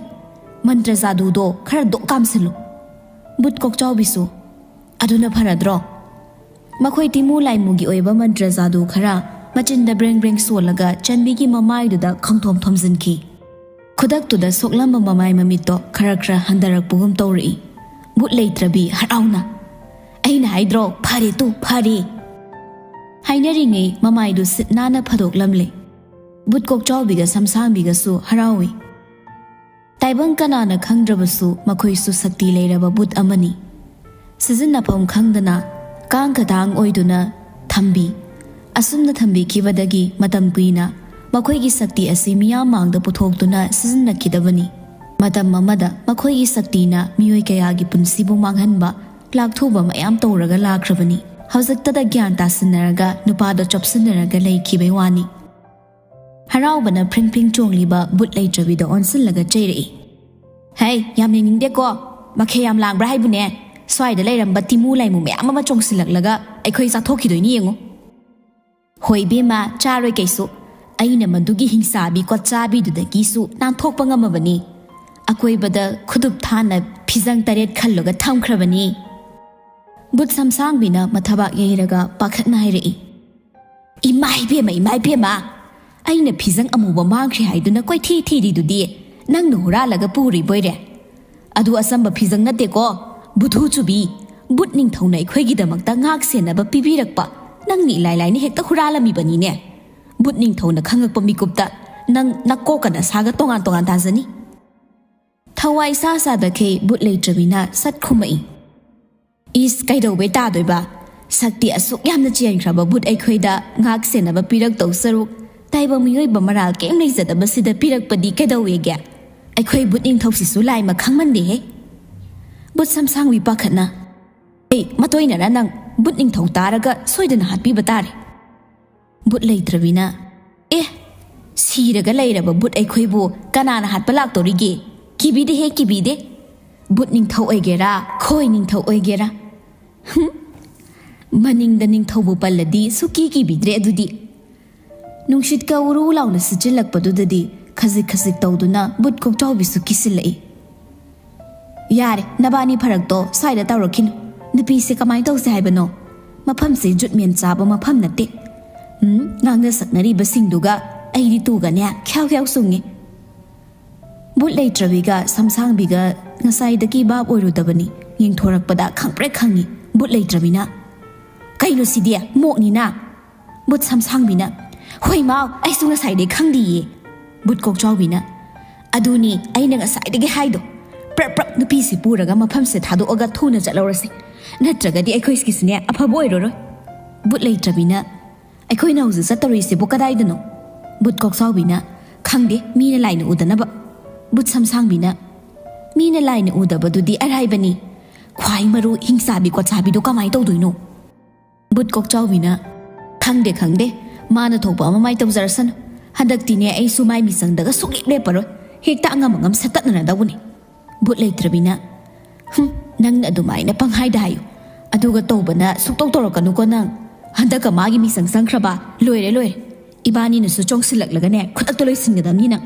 ꯃꯟꯇ꯭ꯔ ꯖꯥꯗꯨꯗꯣ ꯈꯔ ꯗꯣꯛ ꯀꯥꯝꯁꯤꯜꯂꯨ"꯫ ꯕꯨꯠ ꯀꯣꯛꯆꯥꯎꯕꯤꯁꯨ, "ꯑꯗꯨꯅ ꯐꯔꯗ꯭ꯔꯣ?" ꯃꯈꯣꯏ ꯇꯤꯃꯨ ꯂꯥꯏꯃꯨꯒꯤ ꯑꯣꯏꯕ ꯃꯟꯇ꯭ꯔ ꯖꯥꯗꯨ ꯈꯔ ꯃꯆꯤꯟꯗ ꯕ꯭ꯔꯦꯡ ꯕ꯭ꯔꯦꯡ ꯁꯣꯜꯂꯒ ꯆꯟꯕꯤꯒꯤ ꯃꯃꯥꯏꯗꯨꯗ ꯈꯪꯊꯣꯝ ꯊꯣꯝꯖꯤꯟꯈꯤ꯫ ꯈꯨꯗꯛꯇꯨꯗ ꯁꯣꯛꯂꯝꯕ ꯃꯃꯥꯏ ꯃꯃꯤꯠꯇꯣ ꯈꯔ ꯈꯔ ꯍꯟꯊꯔꯛꯄꯒꯨꯝ ꯇꯧꯔꯛꯏ꯫ ꯕꯨꯠ ꯂꯩꯇ꯭ꯔꯕꯤ ꯍꯔꯥꯎꯅ, "ꯑꯩꯅ ꯍꯥꯏꯗ꯭ꯔꯣ, ꯐꯔꯦ ꯇꯨ, ꯐꯔꯦ!" ꯍꯥꯏꯅꯔꯤꯉꯩ ꯃꯃꯥꯏꯗꯨ ꯁꯤꯠ ꯅꯥꯟꯅ ꯐꯥꯗꯣꯛꯂꯝꯂꯦ꯫ ꯕꯨꯠ ꯀꯣꯛꯆꯥꯎꯕꯤꯒ ꯁꯝꯁꯥꯡꯕꯤꯒꯁꯨ ꯍꯔꯥꯎꯏ꯫ ꯇꯥꯏꯕꯪ ꯀꯅꯥꯅ ꯈꯪꯗ꯭ꯔꯕꯁꯨ ꯃꯈꯣꯏꯁꯨ ꯁꯛꯇꯤ ꯂꯩꯔꯕ ꯕꯨꯠ ꯑꯃꯅꯤ꯫ ꯁꯤꯖꯤꯟꯅꯐꯝ ꯈꯪꯗꯅ ꯀꯥꯡ ꯈꯇꯥꯡ ꯑꯣꯏꯗꯨꯅ ꯊꯝꯕꯤ꯫ ꯑꯁꯨꯝꯅ ꯊꯝꯕꯤꯈꯤꯕꯗꯒꯤ ꯃꯇꯝ ꯀꯨꯏꯅ ꯃꯈꯣꯏꯒꯤ ꯁꯛꯇꯤ ꯑꯁꯤ ꯃꯤꯌꯥꯝ ꯃꯥꯡꯗ ꯄꯨꯊꯣꯛꯇꯨꯅ ꯁꯤꯖꯤꯟꯅꯈꯤꯗꯕꯅꯤ꯫ ꯃꯇꯝ ꯑꯃꯗ ꯃꯈꯣꯏꯒꯤ ꯁꯛꯇꯤꯅ ꯃꯤꯑꯣꯏ ꯀꯌꯥꯒꯤ ꯄꯨꯟꯁꯤꯕꯨ ꯃꯥꯡꯍꯟꯕ, ꯂꯥꯛꯊꯨꯕ ꯃꯌꯥꯝ ꯇꯧꯔꯒ ꯂꯥꯛꯈ꯭ꯔꯕꯅꯤ꯫ ꯍꯧꯖꯤꯛꯇꯗ ꯒ꯭ꯌꯥꯟ ꯇꯥꯁꯤꯟꯅꯔꯒ ꯅꯨꯄꯥꯗꯣ ꯆꯞꯁꯤꯟꯅꯔꯒ ꯂꯩꯈꯤꯕꯩ ꯋꯥꯅꯤ꯫ ꯍꯔꯥꯎꯕꯅ ꯐ꯭ꯔꯤꯡ ꯐ꯭ꯔꯤꯡ ꯆꯣꯡꯂꯤꯕ ꯕꯨꯠ ꯂꯩꯇ꯭ꯔꯕꯤꯗ ꯑꯣꯟꯁꯤꯜꯂꯒ ꯆꯩꯔꯛꯏ꯫ "ꯍꯩ, ꯌꯥꯝ ꯌꯦꯡꯅꯤꯡꯗꯦꯀꯣ꯫ ꯃꯈꯦ ꯌꯥꯝ ꯂꯥꯡꯕ꯭ꯔꯥ ꯍꯥꯏꯕꯨꯅꯦ? ꯁ꯭ꯋꯥꯏꯗ ꯂꯩꯔꯝꯕ ꯇꯤꯃꯨ ꯂꯥꯏꯃꯨ ꯃꯌꯥꯝ ꯑꯃ ꯆꯣꯡꯁꯤꯜꯂꯛꯂꯒ ꯑꯩꯈꯣꯏ ꯆꯥꯊꯣꯛꯈꯤꯗꯣꯏꯅꯤ ꯌꯦꯡꯉꯨ"꯫ "ꯍꯣꯏ ꯏꯕꯦꯝꯃ, ꯆꯥꯔꯣꯏ ꯀꯩꯁꯨ꯫ ꯑꯩꯅ ꯃꯗꯨꯒꯤ ꯍꯤꯡꯆꯥꯕꯤ ꯀꯣꯠꯆꯥꯕꯤꯗꯨꯗꯒꯤꯁꯨ ꯅꯥꯟꯊꯣꯛꯄ ꯉꯝꯃꯕꯅꯤ꯫ ꯑꯀꯣꯏꯕꯗ ꯈꯨꯗꯨꯞ ꯊꯥꯅ ꯐꯤꯖꯪ ꯇꯔꯦꯠ ꯈꯜꯂꯒ ꯊꯝꯈ꯭ꯔꯕꯅꯤ"꯫ ꯕꯨꯠ ꯁꯝꯁꯥꯡꯕꯤꯅ ꯃꯊꯕꯥꯛ ꯌꯩꯔꯒ ꯄꯥꯈꯠꯅ ꯍꯥꯏꯔꯛꯏ꯫ "ꯏꯃꯥ ꯏꯕꯦꯝꯃ, ꯏꯃꯥ ꯏꯕꯦꯝꯃ! ꯑꯩꯅ ꯐꯤꯖꯪ ꯑꯃꯨꯕ ꯃꯥꯡꯈ꯭ꯔꯦ ꯍꯥꯏꯗꯨꯅ ꯀꯣꯏꯊꯤ ꯊꯤꯔꯤꯗꯨꯗꯤ ꯅꯪꯅ ꯍꯨꯔꯥꯜꯂꯒ ꯄꯨꯔꯤꯕꯣꯏꯔꯦ꯫ ꯑꯗꯨ ꯑꯆꯝꯕ ꯐꯤꯖꯪ ꯅꯠꯇꯦꯀꯣ, ꯕꯨꯙꯨ ꯆꯨꯕꯤ! ꯕꯨꯠ ꯅꯤꯡꯊꯧꯅ ꯑꯩꯈꯣꯏꯒꯤꯗꯃꯛꯇ ꯉꯥꯛ ꯁꯦꯟꯅꯕ ꯄꯤꯕꯤꯔꯛꯄ ꯅꯪꯅ ꯏꯂꯥꯏ ꯂꯥꯏꯅ ꯍꯦꯛꯇ ꯍꯨꯔꯥꯜꯂꯝꯃꯤꯕꯅꯤꯅꯦ"꯫ ꯕꯨꯠ ꯅꯤꯡꯊꯧꯅ ꯈꯪꯉꯛꯄ ꯃꯤꯀꯨꯞꯇ ꯅꯪ ꯅꯀꯣꯛꯀ ꯅꯁꯥꯒ ꯇꯣꯉꯥꯟ ꯇꯣꯉꯥꯟ ꯇꯥꯖꯅꯤ꯫ ꯊꯋꯥꯏ ꯁꯥ ꯁꯥꯗꯈꯩ ꯕꯨꯠ ꯂꯩꯇ꯭ꯔꯕꯤꯅ ꯁꯠ ꯈꯨꯝꯃꯛꯏ꯫ "ꯏꯁ, ꯀꯩꯗꯧꯕꯩ ꯇꯥꯗꯣꯏꯕ? ꯁꯛꯇꯤ ꯑꯁꯨꯛ ꯌꯥꯝꯅ ꯆꯦꯟꯈ꯭ꯔꯕ ꯕꯨꯠ ꯑꯩꯈꯣꯏꯗ ꯉꯥꯛ ꯁꯦꯟꯅꯕ ꯄꯤꯔꯛꯇꯧ ꯁꯔꯨꯛ, ꯇꯥꯏꯕꯪ ꯃꯤꯑꯣꯏꯕ ꯃꯔꯥꯜ ꯀꯩꯝ ꯂꯩꯖꯗꯕꯁꯤꯗ ꯄꯤꯔꯛꯄꯗꯤ ꯀꯩꯗꯧꯋꯦꯒꯦ? ꯑꯩꯈꯣꯏ ꯕꯨꯠ ꯅꯤꯡꯊꯧꯁꯤꯁꯨ ꯂꯥꯏ ꯃꯈꯪꯃꯟꯗꯦꯍꯦ!" ꯕꯨꯠ ꯁꯝꯁꯥꯡꯕꯤ ꯄꯥꯈꯠꯅ, "ꯑꯩ ꯃꯇꯣꯏꯅꯔ ꯅꯪ? ꯕꯨꯠ ꯅꯤꯡꯊꯧ ꯇꯥꯔꯒ ꯁꯣꯏꯗꯅ ꯍꯥꯠꯄꯤꯕ ꯇꯥꯔꯦ"꯫ ꯕꯨꯠ ꯂꯩꯇ꯭ꯔꯕꯤꯅ, "ꯑꯦ, ꯁꯤꯔꯒ ꯂꯩꯔꯕ ꯕꯨꯠ ꯑꯩꯈꯣꯏꯕꯨ ꯀꯅꯥꯅ ꯍꯥꯠꯄ ꯂꯥꯛꯇꯧꯔꯤꯒꯦ? ꯀꯤꯕꯤꯗꯦꯍꯦ, ꯀꯤꯕꯤꯗꯦ꯫ ꯕꯨꯠ ꯅꯤꯡꯊꯧ ꯑꯣꯏꯒꯦꯔꯥ, ꯈꯣꯏ ꯅꯤꯡꯊꯧ ꯑꯣꯏꯒꯦꯔꯥ"꯫ ꯍꯨꯝ, ꯃꯅꯤꯡꯗ ꯅꯤꯡꯊꯧꯕꯨ ꯄꯜꯂꯗꯤ ꯁꯨꯀꯤ ꯀꯤꯕꯤꯗ꯭ꯔꯦ ꯑꯗꯨꯗꯤ꯫ ꯅꯨꯡꯁꯤꯠꯀ ꯎꯔꯨ ꯂꯥꯎꯅ ꯁꯤꯠꯆꯤꯜꯂꯛꯄꯗꯨꯗꯗꯤ ꯈꯖꯤꯛ ꯈꯖꯤꯛ ꯇꯧꯗꯨꯅ ꯕꯨꯠ ꯀꯣꯛꯆꯥꯎꯕꯤꯁꯨ ꯀꯤꯁꯤꯜꯂꯛꯏ꯫ "ꯌꯥꯔꯦ, ꯅꯕꯥꯅꯤ ꯐꯔꯛꯇꯣ ꯁ꯭ꯋꯥꯏꯗ ꯇꯧꯔꯛꯈꯤꯅꯨ꯫ ꯅꯨꯄꯤꯁꯦ ꯀꯃꯥꯏꯅ ꯇꯧꯁꯦ ꯍꯥꯏꯕꯅꯣ? ꯃꯐꯝꯁꯦ ꯖꯨꯠ ꯃꯦꯟ ꯆꯥꯕ ꯃꯐꯝ ꯅꯠꯇꯦ꯫ ꯎꯝ, ꯉꯥꯡꯅ ꯁꯛꯅꯔꯤꯕꯁꯤꯡꯗꯨꯒ ꯑꯩꯗꯤ ꯇꯨꯒꯅꯦ ꯈ꯭ꯌꯥꯎ ꯈ꯭ꯌꯥꯎ ꯆꯨꯡꯉꯤ"꯫ ꯕꯨꯠ ꯂꯩꯇ꯭ꯔꯕꯤꯒ ꯁꯝꯁꯥꯡꯕꯤꯒ ꯉꯁꯥꯏꯗꯒꯤ ꯚꯥꯞ ꯑꯣꯏꯔꯨꯗꯕꯅꯤ꯫ ꯌꯦꯡꯊꯣꯔꯛꯄꯗ ꯈꯪꯄ꯭ꯔꯦꯛ ꯈꯪꯉꯤ꯫ ꯕꯨꯠ ꯂꯩꯇ꯭ꯔꯕꯤꯅ, "ꯀꯩꯅꯣ ꯁꯤꯗꯤ? ꯃꯣꯛꯅꯤꯅ!" ꯕꯨꯠ ꯁꯝꯁꯥꯡꯕꯤꯅ, "ꯍꯣꯏ ꯃꯥꯎ, ꯑꯩꯁꯨ ꯉꯁꯥꯏꯗꯩ ꯈꯪꯗꯤꯌꯦ"꯫ ꯕꯨꯠ ꯀꯣꯛꯆꯥꯎꯕꯤꯅ, "ꯑꯗꯨꯅꯤ ꯑꯩꯅ ꯉꯁꯥꯏꯗꯒꯤ ꯍꯥꯏꯗꯣ꯫ ꯄ꯭ꯔꯞ ꯄ꯭ꯔꯞ ꯅꯨꯄꯤꯁꯤ ꯄꯨꯔꯒ ꯃꯐꯝꯁꯦ ꯊꯥꯗꯣꯛꯑꯒ ꯊꯨꯅ ꯆꯠꯍꯧꯔꯁꯤ꯫ ꯅꯠꯇ꯭ꯔꯒꯗꯤ ꯑꯩꯈꯣꯏꯒꯤꯁꯤꯅꯦ ꯑꯐꯕ ꯑꯣꯏꯔꯔꯣꯏ"꯫ ꯕꯨꯠ ꯂꯩꯇ꯭ꯔꯕꯤꯅ, "ꯑꯩꯈꯣꯏꯅ ꯍꯧꯖꯤꯛ ꯆꯠꯇꯧꯔꯤꯁꯤꯕꯨ ꯀꯗꯥꯏꯗꯅꯣ?" ꯕꯨꯠ ꯀꯣꯛꯆꯥꯎꯕꯤꯅ, "ꯈꯪꯗꯦ, ꯃꯤꯅ ꯂꯥꯏꯅ ꯎꯗꯅꯕ"꯫ ꯕꯨꯠ ꯁꯝꯁꯥꯡꯕꯤꯅ, "ꯃꯤꯅ ꯂꯥꯏꯅ ꯎꯗꯕꯗꯨꯗꯤ ꯑꯔꯥꯏꯕꯅꯤ꯫ ꯈ꯭ꯋꯥꯏ ꯃꯔꯨ ꯍꯤꯡꯆꯥꯕꯤ ꯀꯣꯠꯆꯥꯕꯤꯗꯣ ꯀꯃꯥꯏ ꯇꯧꯗꯣꯏꯅꯣ?" ꯕꯨꯠ ꯀꯣꯛꯆꯥꯎꯕꯤꯅ, "ꯈꯪꯗꯦ, ꯈꯪꯗꯦ, ꯃꯥꯅ ꯊꯣꯛꯄ ꯑꯃ ꯃꯥꯏ ꯇꯧꯖꯔꯁꯅꯨ꯫ ꯍꯟꯗꯛꯇꯤꯅꯦ ꯑꯩꯁꯨ ꯃꯥꯏ ꯃꯤꯆꯪꯗꯒ ꯁꯨꯛꯂꯦꯞ ꯂꯦꯞꯄꯔꯣꯏ꯫ ꯍꯦꯛꯇ ꯑꯉꯝ ꯑꯉꯝ ꯁꯠꯇꯠꯅꯔꯗꯧꯕꯅꯤ"꯫ ꯕꯨꯠ ꯂꯩꯇ꯭ꯔꯕꯤꯅ, "ꯍꯨꯝ, ꯅꯪꯅ ꯑꯗꯨꯃꯥꯏꯅ ꯄꯪꯍꯥꯏꯗ ꯍꯥꯏꯌꯨ꯫ ꯑꯗꯨꯒ ꯇꯧꯕꯅ ꯁꯨꯛꯇꯧ ꯇꯧꯔꯛꯀꯅꯨꯀꯣ ꯅꯪ꯫ ꯍꯟꯗꯛꯀ ꯃꯥꯒꯤ ꯃꯤꯆꯪ ꯆꯪꯈ꯭ꯔꯕ? ꯂꯣꯏꯔꯦ, ꯂꯣꯏꯔꯦ꯫ ꯏꯕꯥꯅꯤꯅꯁꯨ ꯆꯣꯡꯁꯤꯜꯂꯛꯂꯒꯅꯦ ꯈꯨꯗꯛꯇ ꯂꯣꯏꯁꯤꯟꯒꯗꯕꯅꯤ ꯅꯪ"꯫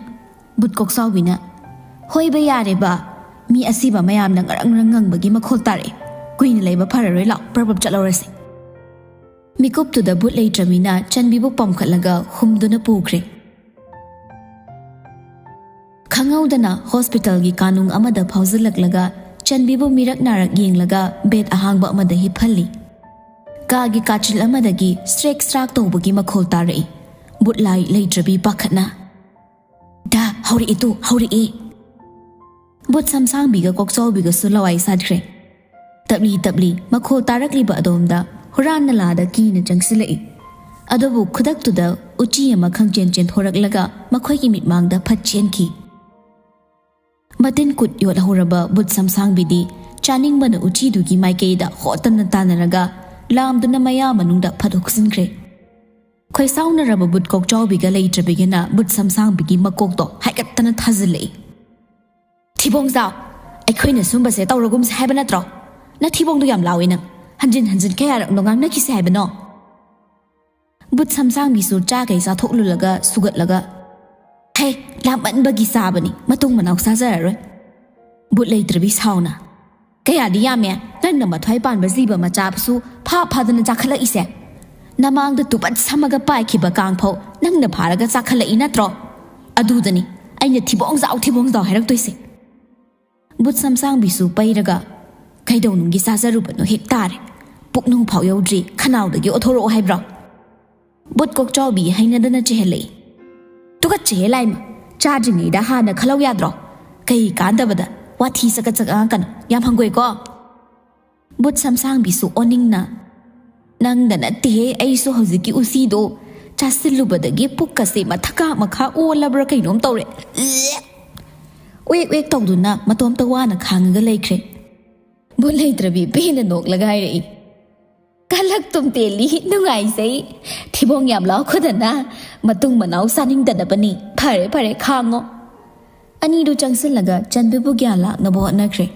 ꯕꯨꯠ ꯀꯣꯛꯆꯥꯎꯕꯤꯅ, "ꯍꯣꯏꯕ, ꯌꯥꯔꯦꯕ꯫ ꯃꯤ ꯑꯁꯤꯕ ꯃꯌꯥꯝꯅ ꯉꯔꯪ ꯉꯔꯪ ꯉꯪꯕꯒꯤ ꯃꯈꯣꯜ ꯇꯥꯔꯛꯑꯦ꯫ ꯀꯨꯏꯅ ꯂꯩꯕ ꯐꯔꯔꯣꯏ, ꯂꯥꯎ, ꯄ꯭ꯔꯞ ꯄ꯭ꯔꯞ ꯆꯠꯍꯧꯔꯁꯦ"꯫ ꯃꯤꯀꯨꯞꯇꯨꯗ ꯕꯨꯠ ꯂꯩꯇ꯭ꯔꯕꯤꯅ ꯆꯟꯕꯤꯕꯨ ꯄꯝꯈꯠꯂꯒ ꯍꯨꯝꯗꯨꯅ ꯄꯨꯈ꯭ꯔꯦ꯫ ꯈꯪꯍꯧꯗꯅ ꯍꯣꯁꯄꯤꯇꯥꯜꯒꯤ ꯀꯥꯅꯨꯡ ꯑꯃꯗ ꯐꯥꯎꯖꯤꯜꯂꯛꯂꯒ ꯆꯟꯕꯤꯕꯨ ꯃꯤꯔꯛ ꯅꯥꯔꯛ ꯌꯦꯡꯂꯒ ꯕꯦꯗ ꯑꯍꯥꯡꯕ ꯑꯃꯗ ꯍꯤꯞꯍꯜꯂꯤ꯫ ꯀꯥꯒꯤ ꯀꯥꯆꯤꯜ ꯑꯃꯗꯒꯤ ꯁ꯭ꯔꯦꯛ ꯁ꯭ꯔꯥꯛ ꯇꯧꯕꯒꯤ ꯃꯈꯣꯜ ꯇꯥꯔꯛꯏ꯫ ꯕꯨꯠ ꯂꯥꯏ ꯂꯩꯇ꯭ꯔꯕꯤ ꯄꯥꯈꯠꯅ, "ꯗꯥ, ꯍꯧꯔꯛꯏ ꯇꯨ, ꯍꯧꯔꯛꯏ!" ꯕꯨꯠ ꯁꯝꯁꯥꯡꯕꯤꯒ ꯀꯣꯛꯆꯥꯎꯕꯤꯒꯁꯨ ꯂꯋꯥꯏ ꯁꯥꯠꯈ꯭ꯔꯦ꯫ ꯇꯞꯂꯤ ꯇꯞꯂꯤ ꯃꯈꯣꯜ ꯇꯥꯔꯛꯂꯤꯕ ꯑꯗꯣꯝꯗ ꯍꯨꯔꯥꯟ ꯅꯂꯥꯗ ꯀꯤꯅ ꯆꯪꯁꯤꯜꯂꯛꯏ꯫ ꯑꯗꯨꯕꯨ ꯈꯨꯗꯛꯇꯨꯗ ꯎꯆꯤ ꯑꯃ ꯈꯪꯆꯦꯟ ꯆꯦꯟꯊꯣꯔꯛꯂꯒ ꯃꯈꯣꯏꯒꯤ ꯃꯤꯠꯃꯥꯡꯗ ꯐꯠ ꯆꯦꯟꯈꯤ꯫ ꯃꯇꯤꯟ ꯀꯨꯠ ꯌꯣꯠꯍꯧꯔꯕ ꯕꯨꯠ ꯁꯝꯁꯥꯡꯕꯤꯗꯤ ꯆꯥꯅꯤꯡꯕꯅ ꯎꯆꯤꯗꯨꯒꯤ ꯃꯥꯏꯀꯩꯗ ꯍꯣꯠꯇꯅ ꯇꯥꯟꯅꯔꯒ ꯂꯥꯝꯗꯨꯅ ꯃꯌꯥ ꯃꯅꯨꯡꯗ ꯐꯠ ꯍꯨꯛꯆꯤꯟꯈ꯭ꯔꯦ꯫ ꯈꯣꯏꯁꯥꯎꯅꯔꯕ ꯕꯨꯠ ꯀꯣꯛꯆꯥꯎꯕꯤꯒ ꯂꯩꯇ꯭ꯔꯕꯤꯒꯅ ꯕꯨꯠ ꯁꯝꯁꯥꯡꯕꯤꯒꯤ ꯃꯀꯣꯛꯇꯣ ꯍꯥꯏꯒꯠꯇꯅ ꯊꯥꯖꯤꯜꯂꯛꯏ꯫ "ꯊꯤꯕꯣꯡꯖꯥꯎ, ꯑꯩꯈꯣꯏꯅ ꯁꯨꯝꯕꯁꯦ ꯇꯧꯔꯒꯨꯝꯁꯦ ꯍꯥꯏꯕ ꯅꯠꯇ꯭ꯔꯣ? ꯅꯊꯤꯕꯣꯡꯗꯣ ꯌꯥꯝ ꯂꯥꯎꯏ ꯅꯪ꯫ ꯍꯟꯖꯤꯟ ꯍꯟꯖꯤꯟ ꯀꯌꯥꯔꯛꯅꯣ ꯉꯥꯡꯅꯈꯤꯁꯦ ꯍꯥꯏꯕꯅꯣ?" ꯕꯨꯠ ꯁꯝꯁꯥꯡꯕꯤꯁꯨ ꯆꯥꯈꯩ ꯆꯥꯊꯣꯛꯂꯨꯔꯒ ꯁꯨꯒꯠꯂꯒ, "ꯍꯦ, ꯂꯥꯝꯃꯟꯕꯒꯤ ꯆꯥꯕꯅꯤ, ꯃꯇꯨꯡ ꯃꯅꯥꯎ ꯆꯥꯖꯔꯔꯣꯏ꯫" ꯕꯨꯠ ꯂꯩꯇ꯭ꯔꯕꯤ ꯁꯥꯎꯅ, "ꯀꯌꯥꯗꯤ ꯌꯥꯝꯃꯦ, ꯅꯪꯅ ꯃꯊ꯭ꯋꯥꯏ ꯄꯥꯟꯕ ꯖꯤꯕ ꯃꯆꯥꯁꯨ ꯐꯥ ꯐꯥꯗꯅ ꯆꯥꯈꯠꯂꯛꯏꯁꯦ꯫ ꯅꯃꯥꯡꯗ ꯇꯨꯕꯠ ꯁꯝꯃꯒ ꯄꯥꯏꯈꯤꯕ ꯀꯥꯡ ꯐꯥꯎ ꯅꯪꯅ ꯐꯥꯔꯒ ꯆꯥꯈꯠꯂꯛꯏ ꯅꯠꯇ꯭ꯔꯣ? ꯑꯗꯨꯗꯅꯤ ꯑꯩꯅ ꯊꯤꯕꯣꯡꯖꯥꯎ ꯊꯤꯕꯣꯡꯖꯥꯎ ꯍꯥꯏꯔꯛꯇꯣꯏꯁꯦ꯫" ꯕꯨꯠ ꯁꯝꯁꯥꯡꯕꯤꯁꯨ ꯄꯩꯔꯒ, "ꯀꯩꯗꯧꯅꯨꯡꯒꯤ ꯆꯥꯖꯔꯨꯕꯅꯣ ꯍꯦꯛ ꯇꯥꯔꯦ꯫ ꯄꯨꯛꯅꯨꯡ ꯐꯥꯎ ꯌꯧꯗ꯭ꯔꯤ, ꯈꯅꯥꯎꯗꯒꯤ ꯑꯣꯊꯣꯔꯛꯑꯣ ꯍꯥꯏꯕ꯭ꯔꯣ?" ꯕꯨꯠ ꯀꯣꯛꯆꯥꯎꯕꯤ ꯍꯩꯅꯗꯅ ꯆꯦꯜꯍꯜꯂꯛꯏ꯫ "ꯇꯨꯀꯠꯆꯩꯍꯦ ꯂꯥꯏꯃ, ꯆꯥꯗ꯭ꯔꯤꯉꯩꯗ ꯍꯥꯟꯅ ꯈꯜꯍꯧ ꯌꯥꯗ꯭ꯔꯣ? ꯀꯩ ꯀꯥꯟꯗꯕꯗ ꯋꯥꯊꯤ ꯆꯀꯠ ꯆꯀꯠ ꯉꯥꯡꯉꯛꯀꯅꯨ, ꯌꯥꯝ ꯍꯪꯒꯣꯏꯀꯣ꯫" ꯕꯨꯠ ꯁꯝꯁꯥꯡꯕꯤꯁꯨ ꯑꯣꯅꯤꯡꯅ, "ꯅꯪꯗ ꯅꯠꯇꯦꯍꯦ, ꯑꯩꯁꯨ ꯍꯧꯖꯤꯛꯀꯤ ꯎꯆꯤꯗꯣ ꯆꯥꯁꯤꯜꯂꯨꯕꯗꯒꯤ ꯄꯨꯛꯀꯁꯦ ꯃꯊꯛꯀꯥ ꯃꯈꯥ ꯑꯣꯜꯂꯕ꯭ꯔꯥ ꯀꯩꯅꯣꯝ ꯇꯧꯔꯦ꯫ ꯎꯏꯛ ꯎꯏꯛ ꯇꯧꯗꯨꯅ ꯃꯇꯣꯝꯇ ꯋꯥꯅ ꯈꯥꯡꯉꯒ ꯂꯩꯈ꯭ꯔꯦ꯫" ꯕꯨꯠ ꯂꯩꯇ꯭ꯔꯕꯤ ꯄꯦꯟꯅ ꯅꯣꯛꯂꯒ ꯍꯥꯏꯔꯛꯏ, "ꯀꯂꯛ ꯇꯨꯝ ꯇꯦꯜꯂꯤ, ꯅꯨꯡꯉꯥꯏꯖꯩ꯫ ꯊꯤꯕꯣꯡ ꯌꯥꯝ ꯂꯥꯎꯈꯗꯅ ꯃꯇꯨꯡ ꯃꯅꯥꯎ ꯆꯥꯅꯤꯡꯗꯅꯕꯅꯤ꯫ ꯐꯔꯦ ꯐꯔꯦ, ꯈꯥꯡꯉꯣ꯫" ꯑꯅꯤꯗꯨ ꯆꯪꯁꯤꯜꯂꯒ ꯆꯟꯕꯤꯕꯨ ꯒ꯭ꯌꯥꯟ ꯂꯥꯛꯅꯕ ꯍꯣꯠꯅꯈ꯭ꯔꯦ꯫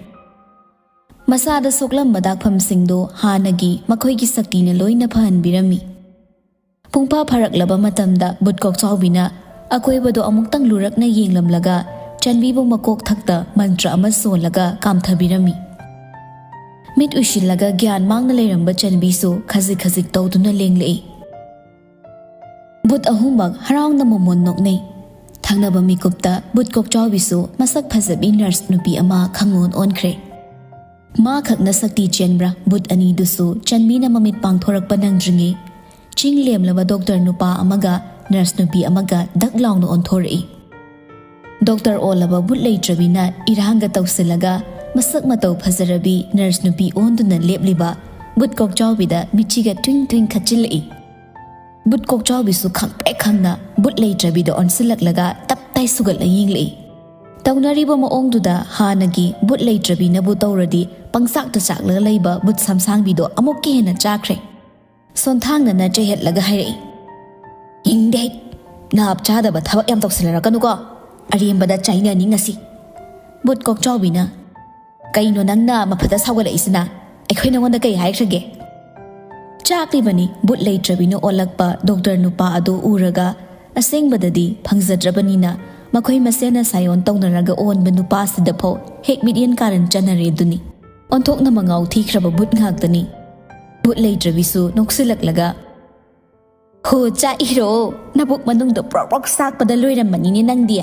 ꯃꯁꯥꯗ ꯁꯣꯛꯂꯝꯕ ꯗꯥꯛꯐꯝꯁꯤꯡꯗꯨ ꯍꯥꯟꯅꯒꯤ ꯃꯈꯣꯏꯒꯤ ꯁꯛꯇꯤꯅ ꯂꯣꯏꯅ ꯐꯍꯟꯕꯤꯔꯝꯃꯤ꯫ ꯄꯨꯡꯐꯥ ꯐꯥꯔꯛꯂꯕ ꯃꯇꯝꯗ ꯕꯨꯠ ꯀꯣꯛꯆꯥꯎꯕꯤꯅ ꯑꯀꯣꯏꯕꯗꯣ ꯑꯃꯨꯛꯇꯪ ꯂꯨꯔꯛꯅ ꯌꯦꯡꯂꯝꯂꯒ ꯆꯟꯕꯤꯕꯨ ꯃꯀꯣꯛ ꯊꯛꯇ ꯃꯟꯇ꯭ꯔ ꯑꯃ ꯁꯣꯜꯂꯒ ꯀꯥꯝꯊꯕꯤꯔꯝꯃꯤ꯫ ꯃꯤꯠ ꯎꯏꯁꯤꯜꯂꯒ ꯒ꯭ꯌꯥꯟ ꯃꯥꯡꯅ ꯂꯩꯔꯝꯕ ꯆꯟꯕꯤꯁꯨ ꯈꯖꯤꯛ ꯈꯖꯤꯛ ꯇꯧꯗꯨꯅ ꯂꯦꯡꯂꯛꯏ꯫ ꯕꯨꯠ ꯑꯍꯨꯝꯃꯛ ꯍꯔꯥꯎꯅ ꯃꯣꯃꯣꯟ ꯅꯣꯛꯅꯩ꯫ ꯊꯪꯅꯕ ꯃꯤꯀꯨꯞꯇ ꯕꯨꯠ ꯀꯣꯛꯆꯥꯎꯕꯤꯁꯨ ꯃꯁꯛ ꯐꯖꯕꯤ ꯅꯔꯁ ꯅꯨꯄꯤ ꯑꯃ ꯈꯪꯑꯣꯟ ꯑꯣꯟꯈ꯭ꯔꯦ꯫ ꯃꯥ ꯈꯛꯅ ꯁꯛꯇꯤ ꯆꯦꯟꯕ꯭ꯔꯥ, ꯕꯨꯠ ꯑꯅꯤꯗꯨꯁꯨ ꯆꯟꯕꯤꯅ ꯃꯃꯤꯠ ꯄꯥꯡꯊꯣꯔꯛꯄ ꯅꯪꯗ꯭ꯔꯤꯉꯩ ꯆꯤꯡ ꯂꯦꯝꯂꯕ ꯗꯣꯛꯇꯔ ꯅꯨꯄꯥ ꯑꯃꯒ ꯅꯔꯁ ꯅꯨꯄꯤ ꯑꯃꯒ ꯗꯛ ꯂꯥꯎꯅ ꯑꯣꯟꯊꯣꯔꯛꯏ꯫ ꯗꯣꯛꯇꯔ ꯑꯣꯜꯂꯕ ꯕꯨꯠ ꯂꯩꯇ꯭ꯔꯕꯤꯅ ꯏꯔꯥꯡꯒ ꯇꯧꯁꯤꯜꯂꯒ ꯃꯁꯛ ꯃꯇꯧ ꯐꯖꯔꯕꯤ ꯅꯔꯁ ꯅꯨꯄꯤ ꯑꯣꯟꯗꯨꯅ ꯂꯦꯞꯂꯤꯕ ꯕꯨꯠ ꯀꯣꯛꯆꯥꯎꯕꯤꯗ ꯃꯤꯠꯆꯤꯒ ꯇ꯭ꯋꯤꯡ ꯇ꯭ꯋꯤꯡ ꯈꯠꯆꯤꯜꯂꯛꯏ꯫ ꯕꯨꯠ ꯀꯣꯛꯆꯥꯎꯕꯤꯁꯨ ꯈꯪꯄ꯭ꯔꯦꯛ ꯈꯪꯅ ꯕꯨꯠ ꯂꯩꯇ꯭ꯔꯕꯤꯗ ꯑꯣꯟꯁꯤꯜꯂꯛꯂꯒ ꯇꯞ ꯇꯥꯏ ꯁꯨꯒꯠꯂ ꯌꯦꯡꯂꯛꯏ꯫ ꯇꯧꯅꯔꯤꯕ ꯃꯑꯣꯡꯗꯨꯗ ꯍꯥꯟꯅꯒꯤ ꯕꯨꯠ ꯂꯩꯇ꯭ꯔꯕꯤꯅꯕꯨ ꯇꯧꯔꯗꯤ ꯄꯪꯆꯥꯛꯇ ꯆꯥꯛꯂꯒ ꯂꯩꯕ ꯕꯨꯠ ꯁꯝꯁꯥꯡꯕꯤꯗꯣ ꯑꯃꯨꯛꯀ ꯍꯦꯟꯅ ꯆꯥꯛꯈ꯭ꯔꯦ꯫ ꯁꯣꯟꯊꯥꯡꯅꯅ ꯆꯩꯍꯠꯂꯒ ꯍꯥꯏꯔꯛꯏ, "ꯌꯦꯡꯗꯦ, ꯅꯥꯞ ꯆꯥꯗꯕ ꯊꯕꯛ ꯌꯥꯝ ꯇꯧꯁꯤꯜꯂꯔꯛꯀꯅꯨꯀꯣ, ꯑꯔꯦꯝꯕꯗ ꯆꯩꯅꯅꯤ ꯉꯁꯤ꯫" ꯕꯨꯠ ꯀꯣꯛꯆꯥꯎꯕꯤꯅ, "ꯀꯩꯅꯣ ꯅꯪꯅ ꯃꯐꯠꯇ ꯁꯥꯎꯒꯠꯂꯛꯏꯁꯤꯅ? ꯑꯩꯈꯣꯏ ꯅꯉꯣꯟꯗ ꯀꯩ ꯍꯥꯏꯈ꯭ꯔꯒꯦ?" ꯆꯥꯛꯂꯤꯕꯅꯤ ꯕꯨꯠ ꯂꯩꯇ꯭ꯔꯕꯤꯅ ꯑꯣꯜꯂꯛꯄ ꯗꯣꯛꯇꯔ ꯅꯨꯄꯥ ꯑꯗꯨ ꯎꯔꯒ꯫ ꯑꯁꯦꯡꯕꯗꯗꯤ ꯐꯪꯖꯗ꯭ꯔꯕꯅꯤꯅ ꯃꯈꯣꯏ ꯃꯁꯦꯟꯅ ꯁꯥꯏꯑꯣꯟ ꯇꯧꯅꯔꯒ ꯑꯣꯟꯕ ꯅꯨꯄꯥꯁꯤꯗꯐꯥꯎ ꯍꯦꯛ ꯃꯤꯠꯌꯦꯡ ꯀꯥꯔꯟ ꯆꯟꯅꯔꯦ ꯑꯗꯨꯅꯤ꯫ ꯑꯣꯟꯊꯣꯛꯅ ꯃꯉꯥꯎ ꯊꯤꯈ꯭ꯔꯕ ꯕꯨꯠ ꯉꯥꯛꯇꯅꯤ꯫ ꯕꯨꯠ ꯂꯩꯇ꯭ꯔꯕꯤꯁꯨ ꯅꯣꯛꯁꯤꯜꯂꯛꯂꯒ, "ꯍꯣ, ꯆꯥꯛꯏꯔꯣ? ꯅꯕꯨꯛ ꯃꯅꯨꯡꯗ ꯄ꯭ꯔꯣꯛ ꯄ꯭ꯔꯣꯛ ꯆꯥꯛꯄꯗ ꯂꯣꯏꯔꯝꯃꯅꯤꯅꯦ ꯅꯪꯗꯤ?"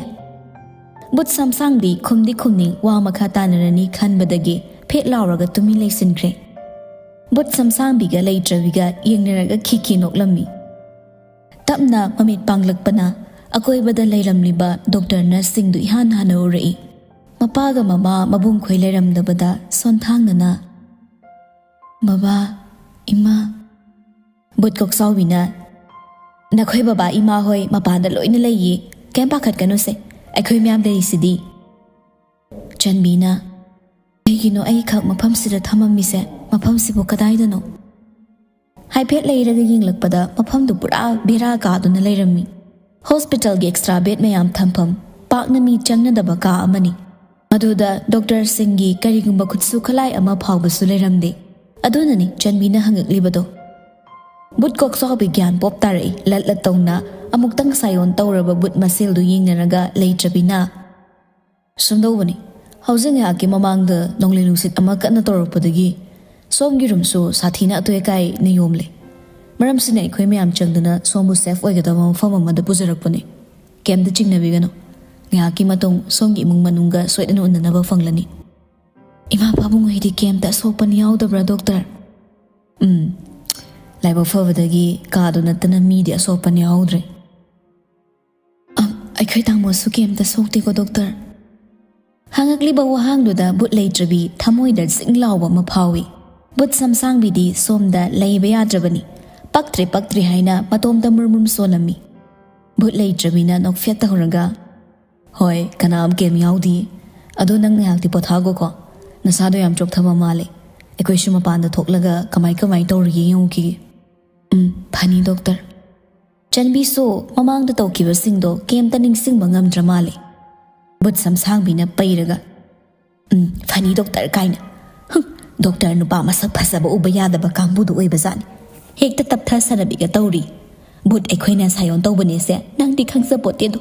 ꯕꯨꯠ ꯁꯝꯁꯥꯡꯗꯤ ꯈꯨꯝꯗꯤ ꯈꯨꯝꯅꯤꯡ ꯋꯥ ꯃꯈꯥ ꯇꯥꯅꯔꯅꯤ ꯈꯟꯕꯗꯒꯤ ꯐꯦꯠ ꯂꯥꯎꯔꯒ ꯇꯨꯃꯤꯟ ꯂꯩꯁꯤꯟꯈ꯭ꯔꯦ꯫ ꯕꯨꯠ ꯁꯝꯁꯥꯡꯕꯤꯒ ꯂꯩꯇ꯭ꯔꯕꯤꯒ ꯌꯦꯡꯅꯔꯒ ꯈꯤꯈꯤ ꯅꯣꯛꯂꯝꯃꯤ꯫ ꯇꯞꯅ ꯃꯃꯤꯠ ꯄꯥꯡꯂꯛꯄꯅ ꯑꯀꯣꯏꯕꯗ ꯂꯩꯔꯝꯂꯤꯕ ꯗꯣꯛꯇꯔ ꯅꯔꯁꯁꯤꯡꯗꯨ ꯏꯍꯥꯟ ꯍꯥꯟꯅ ꯎꯔꯛꯏ꯫ ꯃꯄꯥꯒ ꯃꯃꯥ ꯃꯕꯨꯡꯈꯣꯏ ꯂꯩꯔꯝꯗꯕꯗ ꯁꯣꯟꯊꯥꯡꯅꯅ, "ꯕꯕꯥ, ꯏꯃꯥ꯫" ꯕꯨꯠ ꯀꯣꯛꯆꯥꯎꯕꯤꯅ, "ꯅꯈꯣꯏ ꯕꯕꯥ ꯏꯃꯥ ꯍꯣꯏ ꯃꯄꯥꯟꯗ ꯂꯣꯏꯅ ꯂꯩꯌꯦ, ꯀꯩꯝ ꯄꯥꯈꯠꯀꯅꯨꯁꯦ, ꯑꯩꯈꯣꯏ ꯃꯌꯥꯝ ꯂꯩꯔꯤꯁꯤꯗꯤ꯫" ꯆꯟꯕꯤꯅ, "ꯀꯩꯒꯤꯅꯣ ꯑꯩꯈꯛ ꯃꯐꯝꯁꯤꯗ ꯊꯝꯃꯝꯃꯤꯁꯦ? ꯃꯐꯝꯁꯤꯕꯨ ꯀꯗꯥꯏꯗꯅꯣ?" ꯍꯥꯏꯐꯦꯠ ꯂꯩꯔꯒ ꯌꯦꯡꯂꯛꯄꯗ ꯃꯐꯝꯗꯨ ꯄꯨꯔꯥ ꯕꯦꯔꯥ ꯀꯥꯗꯨꯅ ꯂꯩꯔꯝꯃꯤ꯫ ꯍꯣꯁꯄꯤꯇꯥꯜꯒꯤ ꯑꯦꯛꯁꯇ꯭ꯔꯥ ꯕꯦꯗ ꯃꯌꯥꯝ ꯊꯝꯐꯝ, ꯄꯥꯛꯅ ꯃꯤ ꯆꯪꯅꯗꯕ ꯀꯥ ꯑꯃꯅꯤ꯫ ꯃꯗꯨꯗ ꯗꯣꯛꯇꯔꯁꯤꯡꯒꯤ ꯀꯔꯤꯒꯨꯝꯕ ꯈꯨꯠꯁꯨ ꯈꯨꯠꯂꯥꯏ ꯑꯃ ꯐꯥꯎꯕꯁꯨ ꯂꯩꯔꯝꯗꯦ꯫ ꯑꯗꯨꯅꯅꯤ ꯆꯟꯕꯤꯅ ꯍꯪꯉꯛꯂꯤꯕꯗꯣ꯫ ꯕꯨꯠ ꯀꯣꯛꯆꯥꯎꯕꯤ ꯒ꯭ꯌꯥꯟ ꯄꯣꯞ ꯇꯥꯔꯛꯏ꯫ ꯂꯠ ꯂꯠ ꯇꯧꯅ ꯑꯃꯨꯛꯇꯪ ꯁꯥꯏꯑꯣꯟ ꯇꯧꯔꯕ ꯕꯨꯠ ꯃꯁꯦꯜꯗꯨ ꯌꯦꯡꯅꯔꯒ ꯂꯩꯇ꯭ꯔꯕꯤꯅ, "ꯁꯨꯝꯗꯧꯕꯅꯤ, ꯍꯧꯖꯤꯛ ꯉꯥꯏꯍꯥꯛꯀꯤ ꯃꯃꯥꯡꯗ ꯅꯣꯡꯂꯩ ꯅꯨꯡꯁꯤꯠ ꯑꯃ ꯀꯟꯅ ꯇꯧꯔꯛꯄꯗꯒꯤ ꯁꯣꯝꯒꯤ ꯔꯨꯝꯁꯨ ꯁꯥꯊꯤꯅ ꯑꯇꯣꯏ ꯑꯀꯥꯏꯅ ꯌꯣꯝꯂꯦ꯫ ꯃꯔꯝꯁꯤꯅ ꯑꯩꯈꯣꯏ ꯃꯌꯥꯝ ꯆꯪꯗꯨꯅ ꯁꯣꯝꯕꯨ ꯁꯦꯐ ꯑꯣꯏꯒꯗꯕ ꯃꯐꯝ ꯑꯃꯗ ꯄꯨꯖꯔꯛꯄꯅꯤ꯫ ꯀꯩꯝꯇ ꯆꯤꯡꯅꯕꯤꯒꯅꯨ꯫ ꯉꯥꯏꯍꯥꯛꯀꯤ ꯃꯇꯨꯡ ꯁꯣꯝꯒꯤ ꯏꯃꯨꯡ ꯃꯅꯨꯡꯒ ꯁꯣꯏꯗꯅ ꯎꯅꯅꯕ ꯐꯪꯂꯅꯤ꯫" "ꯏꯃꯥ ꯄꯥꯕꯨꯡ ꯍꯣꯏꯗꯤ ꯀꯩꯝꯇ ꯑꯁꯣꯛꯄꯅꯤ ꯌꯥꯎꯗꯕ꯭ꯔꯥ, ꯗꯣꯛꯇꯔ?" "ꯎꯝ, ꯂꯥꯏꯕꯛ ꯐꯕꯗꯒꯤ ꯀꯥꯗꯨ ꯅꯠꯇꯅ ꯃꯤꯗꯤ ꯑꯁꯣꯛꯄꯅꯤ ꯌꯥꯎꯗ꯭ꯔꯦ꯫" "ꯑꯩꯈꯣꯏ ꯇꯥꯃꯣꯁꯨ ꯀꯩꯝꯇ ꯁꯣꯛꯇꯦꯀꯣ, ꯗꯣꯛꯇꯔ?" ꯍꯪꯉꯛꯂꯤꯕ ꯋꯥꯍꯪꯗꯨꯗ ꯕꯨꯠ ꯂꯩꯇ꯭ꯔꯕꯤ ꯊꯃꯣꯏꯗ ꯖꯤꯡ ꯂꯥꯎꯕ ꯑꯃ ꯐꯥꯎꯏ꯫ ꯕꯨꯠ ꯁꯝꯁꯥꯡꯕꯤꯗꯤ ꯁꯣꯝꯗ ꯂꯩꯕ ꯌꯥꯗ꯭ꯔꯕꯅꯤ꯫ ꯄꯛꯇ꯭ꯔꯦ, ꯄꯛꯇ꯭ꯔꯦ ꯍꯥꯏꯅ ꯃꯇꯣꯝꯇ ꯃꯨꯔꯃꯨꯔ ꯁꯣꯜꯂꯝꯃꯤ꯫ ꯕꯨꯠ ꯂꯩꯇ꯭ꯔꯕꯤꯅ ꯅꯣꯛꯐꯦꯠ ꯇꯧꯔꯒ, "ꯍꯣꯏ, ꯀꯅꯥꯝ ꯀꯩꯝ ꯌꯥꯎꯗꯦ꯫ ꯑꯗꯣ ꯅꯪ ꯉꯥꯏꯍꯥꯛꯇꯤ ꯄꯣꯊꯥꯒꯣꯀꯣ꯫ ꯅꯁꯥꯗꯣ ꯌꯥꯝ ꯆꯣꯛꯊꯕ ꯃꯥꯜꯂꯦ꯫ ꯑꯩꯈꯣꯏꯁꯨ ꯃꯄꯥꯟꯗ ꯊꯣꯛꯂꯒ ꯀꯃꯥꯏ ꯀꯃꯥꯏ ꯇꯧꯔꯤꯒꯦ ꯌꯦꯡꯉꯨꯈꯤꯒꯦ꯫" "ꯎꯝ, ꯐꯅꯤ, ꯗꯣꯛꯇꯔ꯫" ꯆꯟꯕꯤꯁꯨ ꯃꯃꯥꯡꯗ ꯇꯧꯈꯤꯕꯁꯤꯡꯗꯣ ꯀꯩꯝꯇ ꯅꯤꯡꯁꯤꯡꯕ ꯉꯝꯗ꯭ꯔ ꯃꯥꯜꯂꯦ꯫ ꯕꯨꯠ ꯁꯝꯁꯥꯡꯕꯤꯅ ꯄꯩꯔꯒ, "ꯎꯝ, ꯐꯅꯤ, ꯗꯣꯛꯇꯔ" ꯀꯥꯏꯅ꯫ ꯍꯨꯝ, ꯗꯣꯛꯇꯔ ꯅꯨꯄꯥ ꯃꯁꯛ ꯐꯖꯕ ꯎꯕ ꯌꯥꯗꯕ ꯀꯥꯡꯕꯨꯗꯨ ꯑꯣꯏꯕꯖꯥꯠꯅꯤ꯫ ꯍꯦꯛꯇ ꯇꯞꯊ ꯁꯥꯟꯅꯕꯤꯒ ꯇꯧꯔꯤ꯫ "ꯕꯨꯠ ꯑꯩꯈꯣꯏꯅ ꯁꯥꯌꯣꯟ ꯇꯧꯕꯅꯦꯁꯦ ꯅꯪꯗꯤ ꯈꯪꯖꯄꯣꯠꯇꯦꯗꯣ꯫"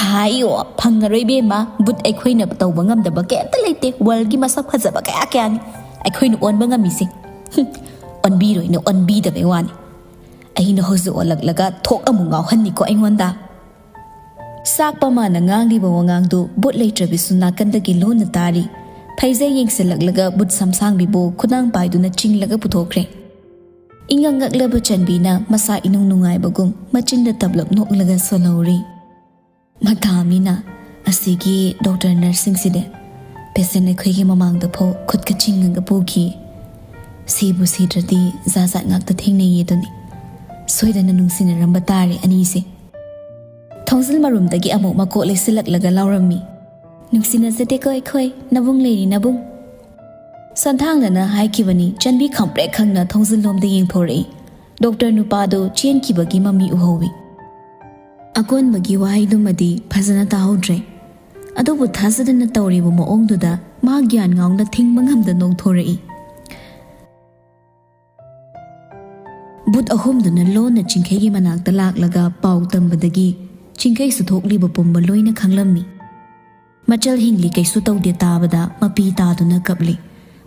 "ꯍꯥꯏꯌꯣ, ꯐꯪꯉꯔꯣꯏ ꯏꯕꯦꯝꯃ, ꯕꯨꯠ ꯑꯩꯈꯣꯏꯅ ꯇꯧꯕ ꯉꯝꯗꯕ ꯀꯩꯝꯇ ꯂꯩꯇꯦ꯫ ꯋꯥꯔꯜꯒꯤ ꯃꯁꯛ ꯐꯖꯕ ꯀꯌꯥ ꯀꯌꯥꯅꯤ ꯑꯩꯈꯣꯏꯅ ꯑꯣꯟꯕ ꯉꯝꯃꯤꯁꯦ꯫" "ꯍꯨꯝ, ꯑꯣꯟꯕꯤꯔꯣꯏꯅ ꯑꯣꯟꯕꯤꯗꯕꯩ ꯋꯥꯅꯤ꯫ ꯑꯩꯅ ꯍꯧꯖꯤꯛ ꯑꯣꯜꯂꯛꯂꯒ ꯊꯣꯛ ꯑꯃꯨꯛ ꯉꯥꯎꯍꯟꯅꯤꯀꯣ ꯑꯩꯉꯣꯟꯗ꯫" ꯆꯥꯛꯄ ꯃꯥꯅ ꯉꯥꯡꯂꯤꯕ ꯋꯥꯉꯥꯡꯗꯨ ꯕꯨꯠ ꯂꯩꯇ꯭ꯔꯕꯤꯁꯨ ꯅꯥꯀꯟꯗꯒꯤ ꯂꯣꯟꯅ ꯇꯥꯔꯤ꯫ ꯐꯩꯖꯩ ꯌꯦꯡꯁꯤꯜꯂꯛꯂꯒ ꯕꯨꯠ ꯁꯝꯁꯥꯡꯕꯤꯕꯨ ꯈꯨꯗꯥꯡ ꯄꯥꯏꯗꯨꯅ ꯆꯤꯡꯂꯒ ꯄꯨꯊꯣꯛꯈ꯭ꯔꯦ꯫ ꯏꯉꯛ ꯉꯛꯂꯕ ꯆꯟꯕꯤꯅ ꯃꯁꯥ ꯏꯅꯨꯡ ꯅꯨꯡꯉꯥꯏꯕꯒꯨꯝ ꯃꯆꯤꯟꯗ ꯇꯞꯂꯞ ꯅꯣꯛꯂꯒ ꯁꯣꯜꯍꯧꯔꯤ꯫ "ꯃꯇꯥ ꯃꯤꯅ ꯑꯁꯤꯒꯤ ꯗꯣꯛꯇꯔ ꯅꯔꯁꯁꯤꯡꯁꯤꯗꯤ ꯄꯦꯁꯦꯟ ꯑꯩꯈꯣꯏꯒꯤ ꯃꯃꯥꯡꯗ ꯐꯥꯎ ꯈꯨꯠꯀ ꯆꯤꯡꯉꯒ ꯄꯨꯈꯤ꯫ ꯁꯤꯕꯨ ꯁꯤꯗ꯭ꯔꯗꯤ ꯖꯥꯠ ꯖꯥꯠ ꯉꯥꯛꯇ ꯊꯦꯡꯅꯩꯌꯦ ꯑꯗꯨꯅꯤ꯫ ꯁꯣꯏꯗꯅ ꯅꯨꯡꯁꯤꯅꯔꯝꯕ ꯇꯥꯔꯦ ꯑꯅꯤꯁꯦ꯫" ꯊꯣꯡꯖꯤꯜ ꯃꯔꯨꯝꯗꯒꯤ ꯑꯃꯨꯛ ꯃꯀꯣꯛ ꯂꯩꯁꯤꯜꯂꯛꯂꯒ ꯂꯥꯎꯔꯝꯃꯤ, "ꯅꯨꯡꯁꯤꯅꯖꯗꯦꯀꯣ ꯑꯩꯈꯣꯏ, ꯅꯕꯨꯡ ꯂꯩꯔꯤ ꯅꯕꯨꯡ꯫" ꯁꯣꯟꯊꯥꯡꯅꯅ ꯍꯥꯏꯈꯤꯕꯅꯤ꯫ ꯆꯟꯕꯤ ꯈꯪꯄ꯭ꯔꯦꯛ ꯈꯪꯅ ꯊꯣꯡꯖꯤꯜꯂꯣꯝꯗ ꯌꯦꯡꯊꯣꯔꯛꯏ꯫ ꯗꯣꯛꯇꯔ ꯅꯨꯄꯥꯗꯨ ꯆꯦꯟꯈꯤꯕꯒꯤ ꯃꯃꯤ ꯎꯍꯧꯏ꯫ ꯑꯀꯣꯟꯕꯒꯤ ꯋꯥꯍꯩꯗꯨꯃꯗꯤ ꯐꯖꯅ ꯇꯥꯍꯧꯗ꯭ꯔꯦ꯫ ꯑꯗꯨꯕꯨ ꯊꯥꯖꯗꯅ ꯇꯧꯔꯤꯕ ꯃꯑꯣꯡꯗꯨꯗ ꯃꯥ ꯒ꯭ꯌꯥꯟ ꯉꯥꯎꯅ ꯊꯤꯡꯕ ꯉꯝꯗ ꯅꯣꯛꯊꯣꯔꯛꯏ꯫ ꯕꯨꯠ ꯑꯍꯨꯝꯗꯨꯅ ꯂꯣꯟꯅ ꯆꯤꯡꯈꯩꯒꯤ ꯃꯅꯥꯛꯇ ꯂꯥꯛꯂꯒ ꯄꯥꯎ ꯇꯝꯕꯗꯒꯤ ꯆꯤꯡꯈꯩꯁꯨ ꯊꯣꯛꯂꯤꯕ ꯄꯨꯝꯕ ꯂꯣꯏꯅ ꯈꯪꯂꯝꯃꯤ꯫ ꯃꯆꯜ ꯍꯤꯡꯂꯤ ꯀꯩꯁꯨ ꯇꯧꯗꯦ ꯇꯥꯕꯗ ꯃꯄꯤ ꯇꯥꯗꯨꯅ ꯀꯞꯂꯤ꯫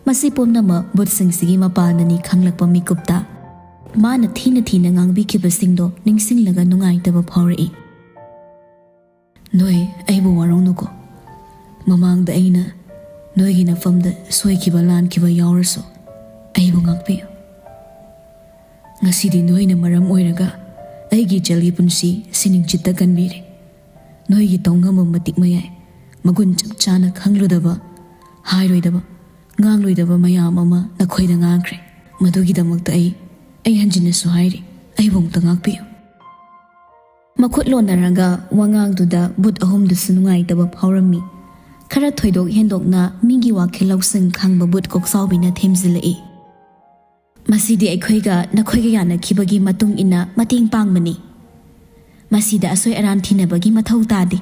ꯃꯁꯤ ꯄꯨꯝꯅꯃꯛ ꯕꯨꯠꯁꯤꯡꯁꯤꯒꯤ ꯃꯄꯥꯟꯗꯅꯤ ꯈꯪꯂꯛꯄ ꯃꯤꯀꯨꯞꯇ ꯃꯥꯅ ꯊꯤꯅ ꯊꯤꯅ ꯉꯥꯡꯕꯤꯈꯤꯕꯁꯤꯡꯗꯣ ꯅꯤꯡꯁꯤꯡꯂꯒ ꯅꯨꯡꯉꯥꯏꯇꯕ ꯐꯥꯎꯔꯛꯏ꯫ "ꯅꯣꯏ ꯑꯩꯕꯨ ꯋꯥꯔꯧꯅꯨꯀꯣ꯫ ꯃꯃꯥꯡꯗ ꯑꯩꯅ ꯅꯣꯏꯒꯤ ꯅꯐꯝꯗ ꯁꯣꯏꯈꯤꯕ ꯂꯥꯟꯈꯤꯕ ꯌꯥꯎꯔꯁꯨ ꯑꯩꯕꯨ ꯉꯥꯛꯄꯤꯌꯨ꯫ ꯉꯁꯤꯗꯤ ꯅꯣꯏꯅ ꯃꯔꯝ ꯑꯣꯏꯔꯒ ꯑꯩꯒꯤ ꯏꯆꯜꯒꯤ ꯄꯨꯟꯁꯤ ꯁꯤꯅꯤꯡꯆꯤꯠꯇ ꯀꯟꯕꯤꯔꯦ꯫ ꯅꯣꯏꯒꯤ ꯇꯧꯉꯝꯕ ꯃꯇꯤꯛ ꯃꯌꯥꯏ, ꯃꯒꯨꯟ ꯆꯞ ꯆꯥꯅ ꯈꯪꯂꯨꯗꯕ, ꯍꯥꯏꯔꯣꯏꯗꯕ, ꯉꯥꯡꯂꯣꯏꯗꯕ ꯃꯌꯥꯝ ꯑꯃ ꯅꯈꯣꯏꯗ ꯉꯥꯡꯈ꯭ꯔꯦ꯫ ꯃꯗꯨꯒꯤꯗꯃꯛꯇ ꯑꯩ, ꯑꯩ ꯍꯟꯖꯤꯟꯅꯁꯨ ꯍꯥꯏꯔꯤ, ꯑꯩꯕꯨ ꯑꯃꯨꯛꯇ ꯉꯥꯛꯄꯤꯌꯨ꯫ ꯃꯈꯨꯠ ꯂꯣꯟꯅꯔꯒ ꯋꯥꯉꯥꯡꯗꯨꯗ ꯕꯨꯠ ꯑꯍꯨꯝꯗꯨꯁꯨ ꯅꯨꯡꯉꯥꯏꯇꯕ ꯐꯥꯎꯔꯝꯃꯤ꯫ ꯈꯔ ꯊꯣꯏꯗꯣꯛ ꯍꯦꯟꯗꯣꯛꯅ ꯃꯤꯒꯤ ꯋꯥꯈꯜ ꯂꯧꯁꯤꯡ ꯈꯪꯕ ꯕꯨꯠ ꯀꯣꯛꯆꯥꯎꯕꯤꯅ ꯊꯦꯝꯖꯤꯜꯂꯛꯏ꯫ "ꯃꯁꯤꯗꯤ ꯑꯩꯈꯣꯏꯒ ꯅꯈꯣꯏꯒ ꯌꯥꯅꯈꯤꯕꯒꯤ ꯃꯇꯨꯡ ꯏꯟꯅ ꯃꯇꯦꯡ ꯄꯥꯡꯕꯅꯤ꯫ ꯃꯁꯤꯗ ꯑꯁꯣꯏ ꯑꯔꯥꯟ ꯊꯤꯅꯕꯒꯤ ꯃꯊꯧ ꯇꯥꯗꯦ꯫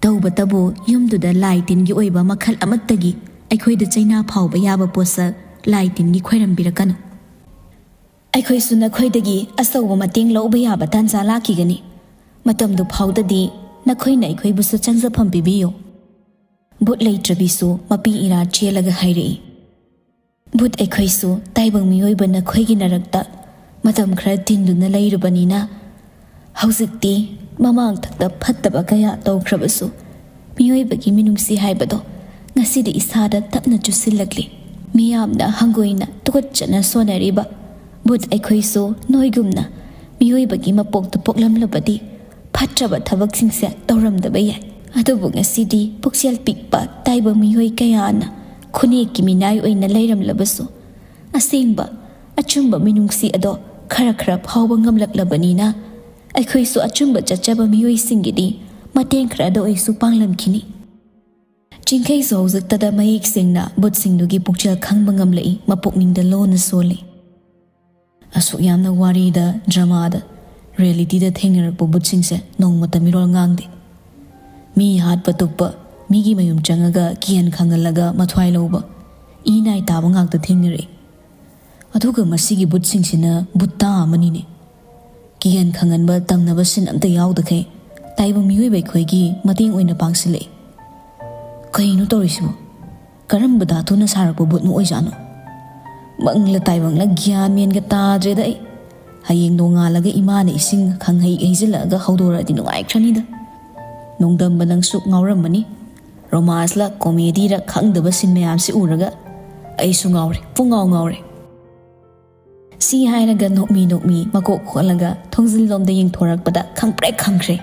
ꯇꯧꯕꯇꯕꯨ ꯌꯨꯝꯗꯨꯗ ꯂꯥꯏ ꯇꯤꯟꯒꯤ ꯑꯣꯏꯕ ꯃꯈꯜ ꯑꯃꯠꯇꯒꯤ ꯑꯩꯈꯣꯏꯗ ꯆꯩꯅꯥ ꯐꯥꯎꯕ ꯌꯥꯕ ꯄꯣꯠꯁꯛ ꯂꯥꯏ ꯇꯤꯟꯒꯤ ꯈꯣꯏꯔꯝꯕꯤꯔꯛꯀꯅꯨ꯫ ꯑꯩꯈꯣꯏꯁꯨ ꯅꯈꯣꯏꯗꯒꯤ ꯑꯆꯧꯕ ꯃꯇꯦꯡ ꯂꯧꯕ ꯌꯥꯕ ꯇꯥꯟꯖꯥ ꯂꯥꯛꯈꯤꯒꯅꯤ꯫ ꯃꯇꯝꯗꯨ ꯐꯥꯎꯗꯗꯤ ꯅꯈꯣꯏꯅ ꯑꯩꯈꯣꯏꯕꯨꯁꯨ ꯆꯪꯖꯐꯝ ꯄꯤꯕꯤꯌꯨ꯫" ꯕꯨꯠ ꯂꯩꯇ꯭ꯔꯕꯤꯁꯨ ꯃꯄꯤ ꯏꯔꯥ ꯆꯦꯜꯂꯒ ꯍꯥꯏꯔꯛꯏ, "ꯕꯨꯠ ꯑꯩꯈꯣꯏꯁꯨ ꯇꯥꯏꯕꯪ ꯃꯤꯑꯣꯏꯕ ꯅꯈꯣꯏꯒꯤ ꯅꯔꯛꯇ ꯃꯇꯝ ꯈꯔ ꯇꯤꯟꯗꯨꯅ ꯂꯩꯔꯨꯕꯅꯤꯅ, ꯍꯧꯖꯤꯛꯇꯤ ꯃꯃꯥꯡꯊꯛꯇ ꯐꯠꯇꯕ ꯀꯌꯥ ꯇꯧꯈ꯭ꯔꯕꯁꯨ, ꯃꯤꯑꯣꯏꯕꯒꯤ ꯃꯤꯅꯨꯡꯁꯤ ꯍꯥꯏꯕꯗꯣ ꯉꯁꯤꯗꯤ ꯏꯁꯥꯗ ꯇꯞꯅ ꯆꯨꯁꯤꯜꯂꯛꯂꯤ꯫ ꯃꯤꯌꯥꯝꯅ ꯍꯪꯒꯣꯏꯅ ꯇꯨꯀꯠꯆꯅ ꯁꯣꯟꯅꯔꯤꯕ ꯕꯨꯠ ꯑꯩꯈꯣꯏꯁꯨ ꯅꯣꯏꯒꯨꯝꯅ ꯃꯤꯑꯣꯏꯕꯒꯤ ꯃꯄꯣꯛꯇ ꯄꯣꯛꯂꯝꯂꯕꯗꯤ ꯐꯠꯇ꯭ꯔꯕ ꯊꯕꯛꯁꯤꯡꯁꯦ ꯇꯧꯔꯝꯗꯕ ꯌꯥꯏ꯫ ꯑꯗꯨꯕꯨ ꯉꯁꯤꯗꯤ ꯄꯨꯛꯆꯦꯜ ꯄꯤꯛꯄ ꯇꯥꯏꯕꯪ ꯃꯤꯑꯣꯏ ꯀꯌꯥꯅ ꯈꯨꯟꯅꯦꯛꯀꯤ ꯃꯤꯅꯥꯏ ꯑꯣꯏꯅ ꯂꯩꯔꯝꯂꯕꯁꯨ, ꯑꯁꯦꯡꯕ ꯑꯆꯨꯝꯕ ꯃꯤꯅꯨꯡꯁꯤ ꯑꯗꯣ ꯈꯔ ꯈꯔ ꯐꯥꯎꯕ ꯉꯝꯂꯛꯂꯕꯅꯤꯅ, ꯑꯩꯈꯣꯏꯁꯨ ꯑꯆꯨꯝꯕ ꯆꯠꯆꯕ ꯃꯤꯑꯣꯏꯁꯤꯡꯒꯤꯗꯤ ꯃꯇꯦꯡ ꯈꯔꯗ ꯑꯣꯏꯁꯨ ꯄꯥꯡꯂꯝꯈꯤꯅꯤ꯫" ꯆꯤꯡꯈꯩꯁꯨ ꯍꯧꯖꯤꯛꯇꯗ ꯃꯌꯦꯛ ꯁꯦꯡꯅ ꯕꯨꯠꯁꯤꯡꯗꯨꯒꯤ ꯄꯨꯛꯆꯦꯜ ꯈꯪꯕ ꯉꯝꯂꯛꯏ, ꯃꯄꯨꯛꯅꯤꯡꯗ ꯂꯣꯟꯅ ꯁꯣꯜꯂꯤ꯫ ꯑꯁꯨꯛ ꯌꯥꯝꯅ ꯋꯥꯔꯤꯗ, ꯗ꯭ꯔꯃꯥꯗ, ꯔꯤꯌꯦꯂꯤꯇꯤꯗ ꯊꯦꯡꯅꯔꯛꯄ ꯕꯨꯠꯁꯤꯡꯁꯦ ꯅꯣꯡꯃꯇ ꯃꯤꯔꯣꯜ ꯉꯥꯡꯗꯦ꯫ ꯃꯤ ꯍꯥꯠꯄ ꯇꯨꯞꯄ, ꯃꯤꯒꯤ ꯃꯌꯨꯝ ꯆꯪꯉꯒ ꯀꯤꯍꯟ ꯈꯪꯍꯜꯂꯒ ꯃꯊ꯭ꯋꯥꯏ ꯂꯧꯕ, ꯏ ꯅꯥꯏ ꯇꯥꯕ ꯉꯥꯛꯇ ꯊꯦꯡꯅꯔꯛꯏ꯫ ꯑꯗꯨꯒ ꯃꯁꯤꯒꯤ ꯕꯨꯠꯁꯤꯡꯁꯤꯅ ꯕꯨꯠꯇꯥ ꯑꯃꯅꯤꯅꯦ꯫ ꯀꯤꯍꯟ ꯈꯪꯍꯟꯕ ꯇꯝꯅꯕ ꯁꯤꯟ ꯑꯝꯇ ꯌꯥꯎꯗꯈꯩ ꯇꯥꯏꯕꯪ ꯃꯤꯑꯣꯏꯕ ꯑꯩꯈꯣꯏꯒꯤ ꯃꯇꯦꯡ ꯑꯣꯏꯅ ꯄꯥꯡꯁꯤꯜꯂꯛꯏ꯫ ꯀꯩꯅꯣ ꯇꯧꯔꯤꯁꯤꯕꯣ? ꯀꯔꯝꯕ ꯙꯥꯇꯨꯅ ꯁꯥꯔꯛꯄ ꯕꯨꯠꯅꯣ ꯑꯣꯏꯖꯥꯠꯅꯣ? ꯃꯪꯂ ꯇꯥꯏꯕꯪꯂ ꯒ꯭ꯌꯥꯟ ꯃꯦꯟꯒ ꯇꯥꯗ꯭ꯔꯦꯗ ꯑꯩ꯫ ꯍꯌꯦꯡ ꯅꯣꯡꯉꯥꯜꯂꯒ ꯏꯃꯥꯅ ꯏꯁꯤꯡ ꯈꯪꯍꯩ ꯍꯩꯖꯤꯜꯂꯛꯑꯒ ꯍꯧꯗꯣꯔꯛꯑꯗꯤ ꯅꯨꯡꯉꯥꯏꯈ꯭ꯔꯅꯤꯗ꯫ ꯅꯣꯡꯗꯝꯕ ꯅꯪꯁꯨ ꯉꯥꯎꯔꯝꯃꯅꯤ꯫ ꯔꯣꯃꯥꯟꯁꯂ ꯀꯣꯃꯦꯗꯤꯔ ꯈꯪꯗꯕ ꯁꯤꯟ ꯃꯌꯥꯝꯁꯤ ꯎꯔꯒ ꯑꯩꯁꯨ ꯉꯥꯎꯔꯦ, ꯄꯨꯡꯉꯥꯎ ꯉꯥꯎꯔꯦ꯫ ꯁꯤ ꯍꯥꯏꯔꯒ ꯅꯣꯛꯃꯤ ꯅꯣꯛꯃꯤ ꯃꯀꯣꯛ ꯈꯣꯠꯂꯒ ꯊꯣꯡꯖꯤꯜꯂꯣꯝꯗ ꯌꯦꯡꯊꯣꯔꯛꯄꯗ ꯈꯪꯄ꯭ꯔꯦꯛ ꯈꯪꯈ꯭ꯔꯦ꯫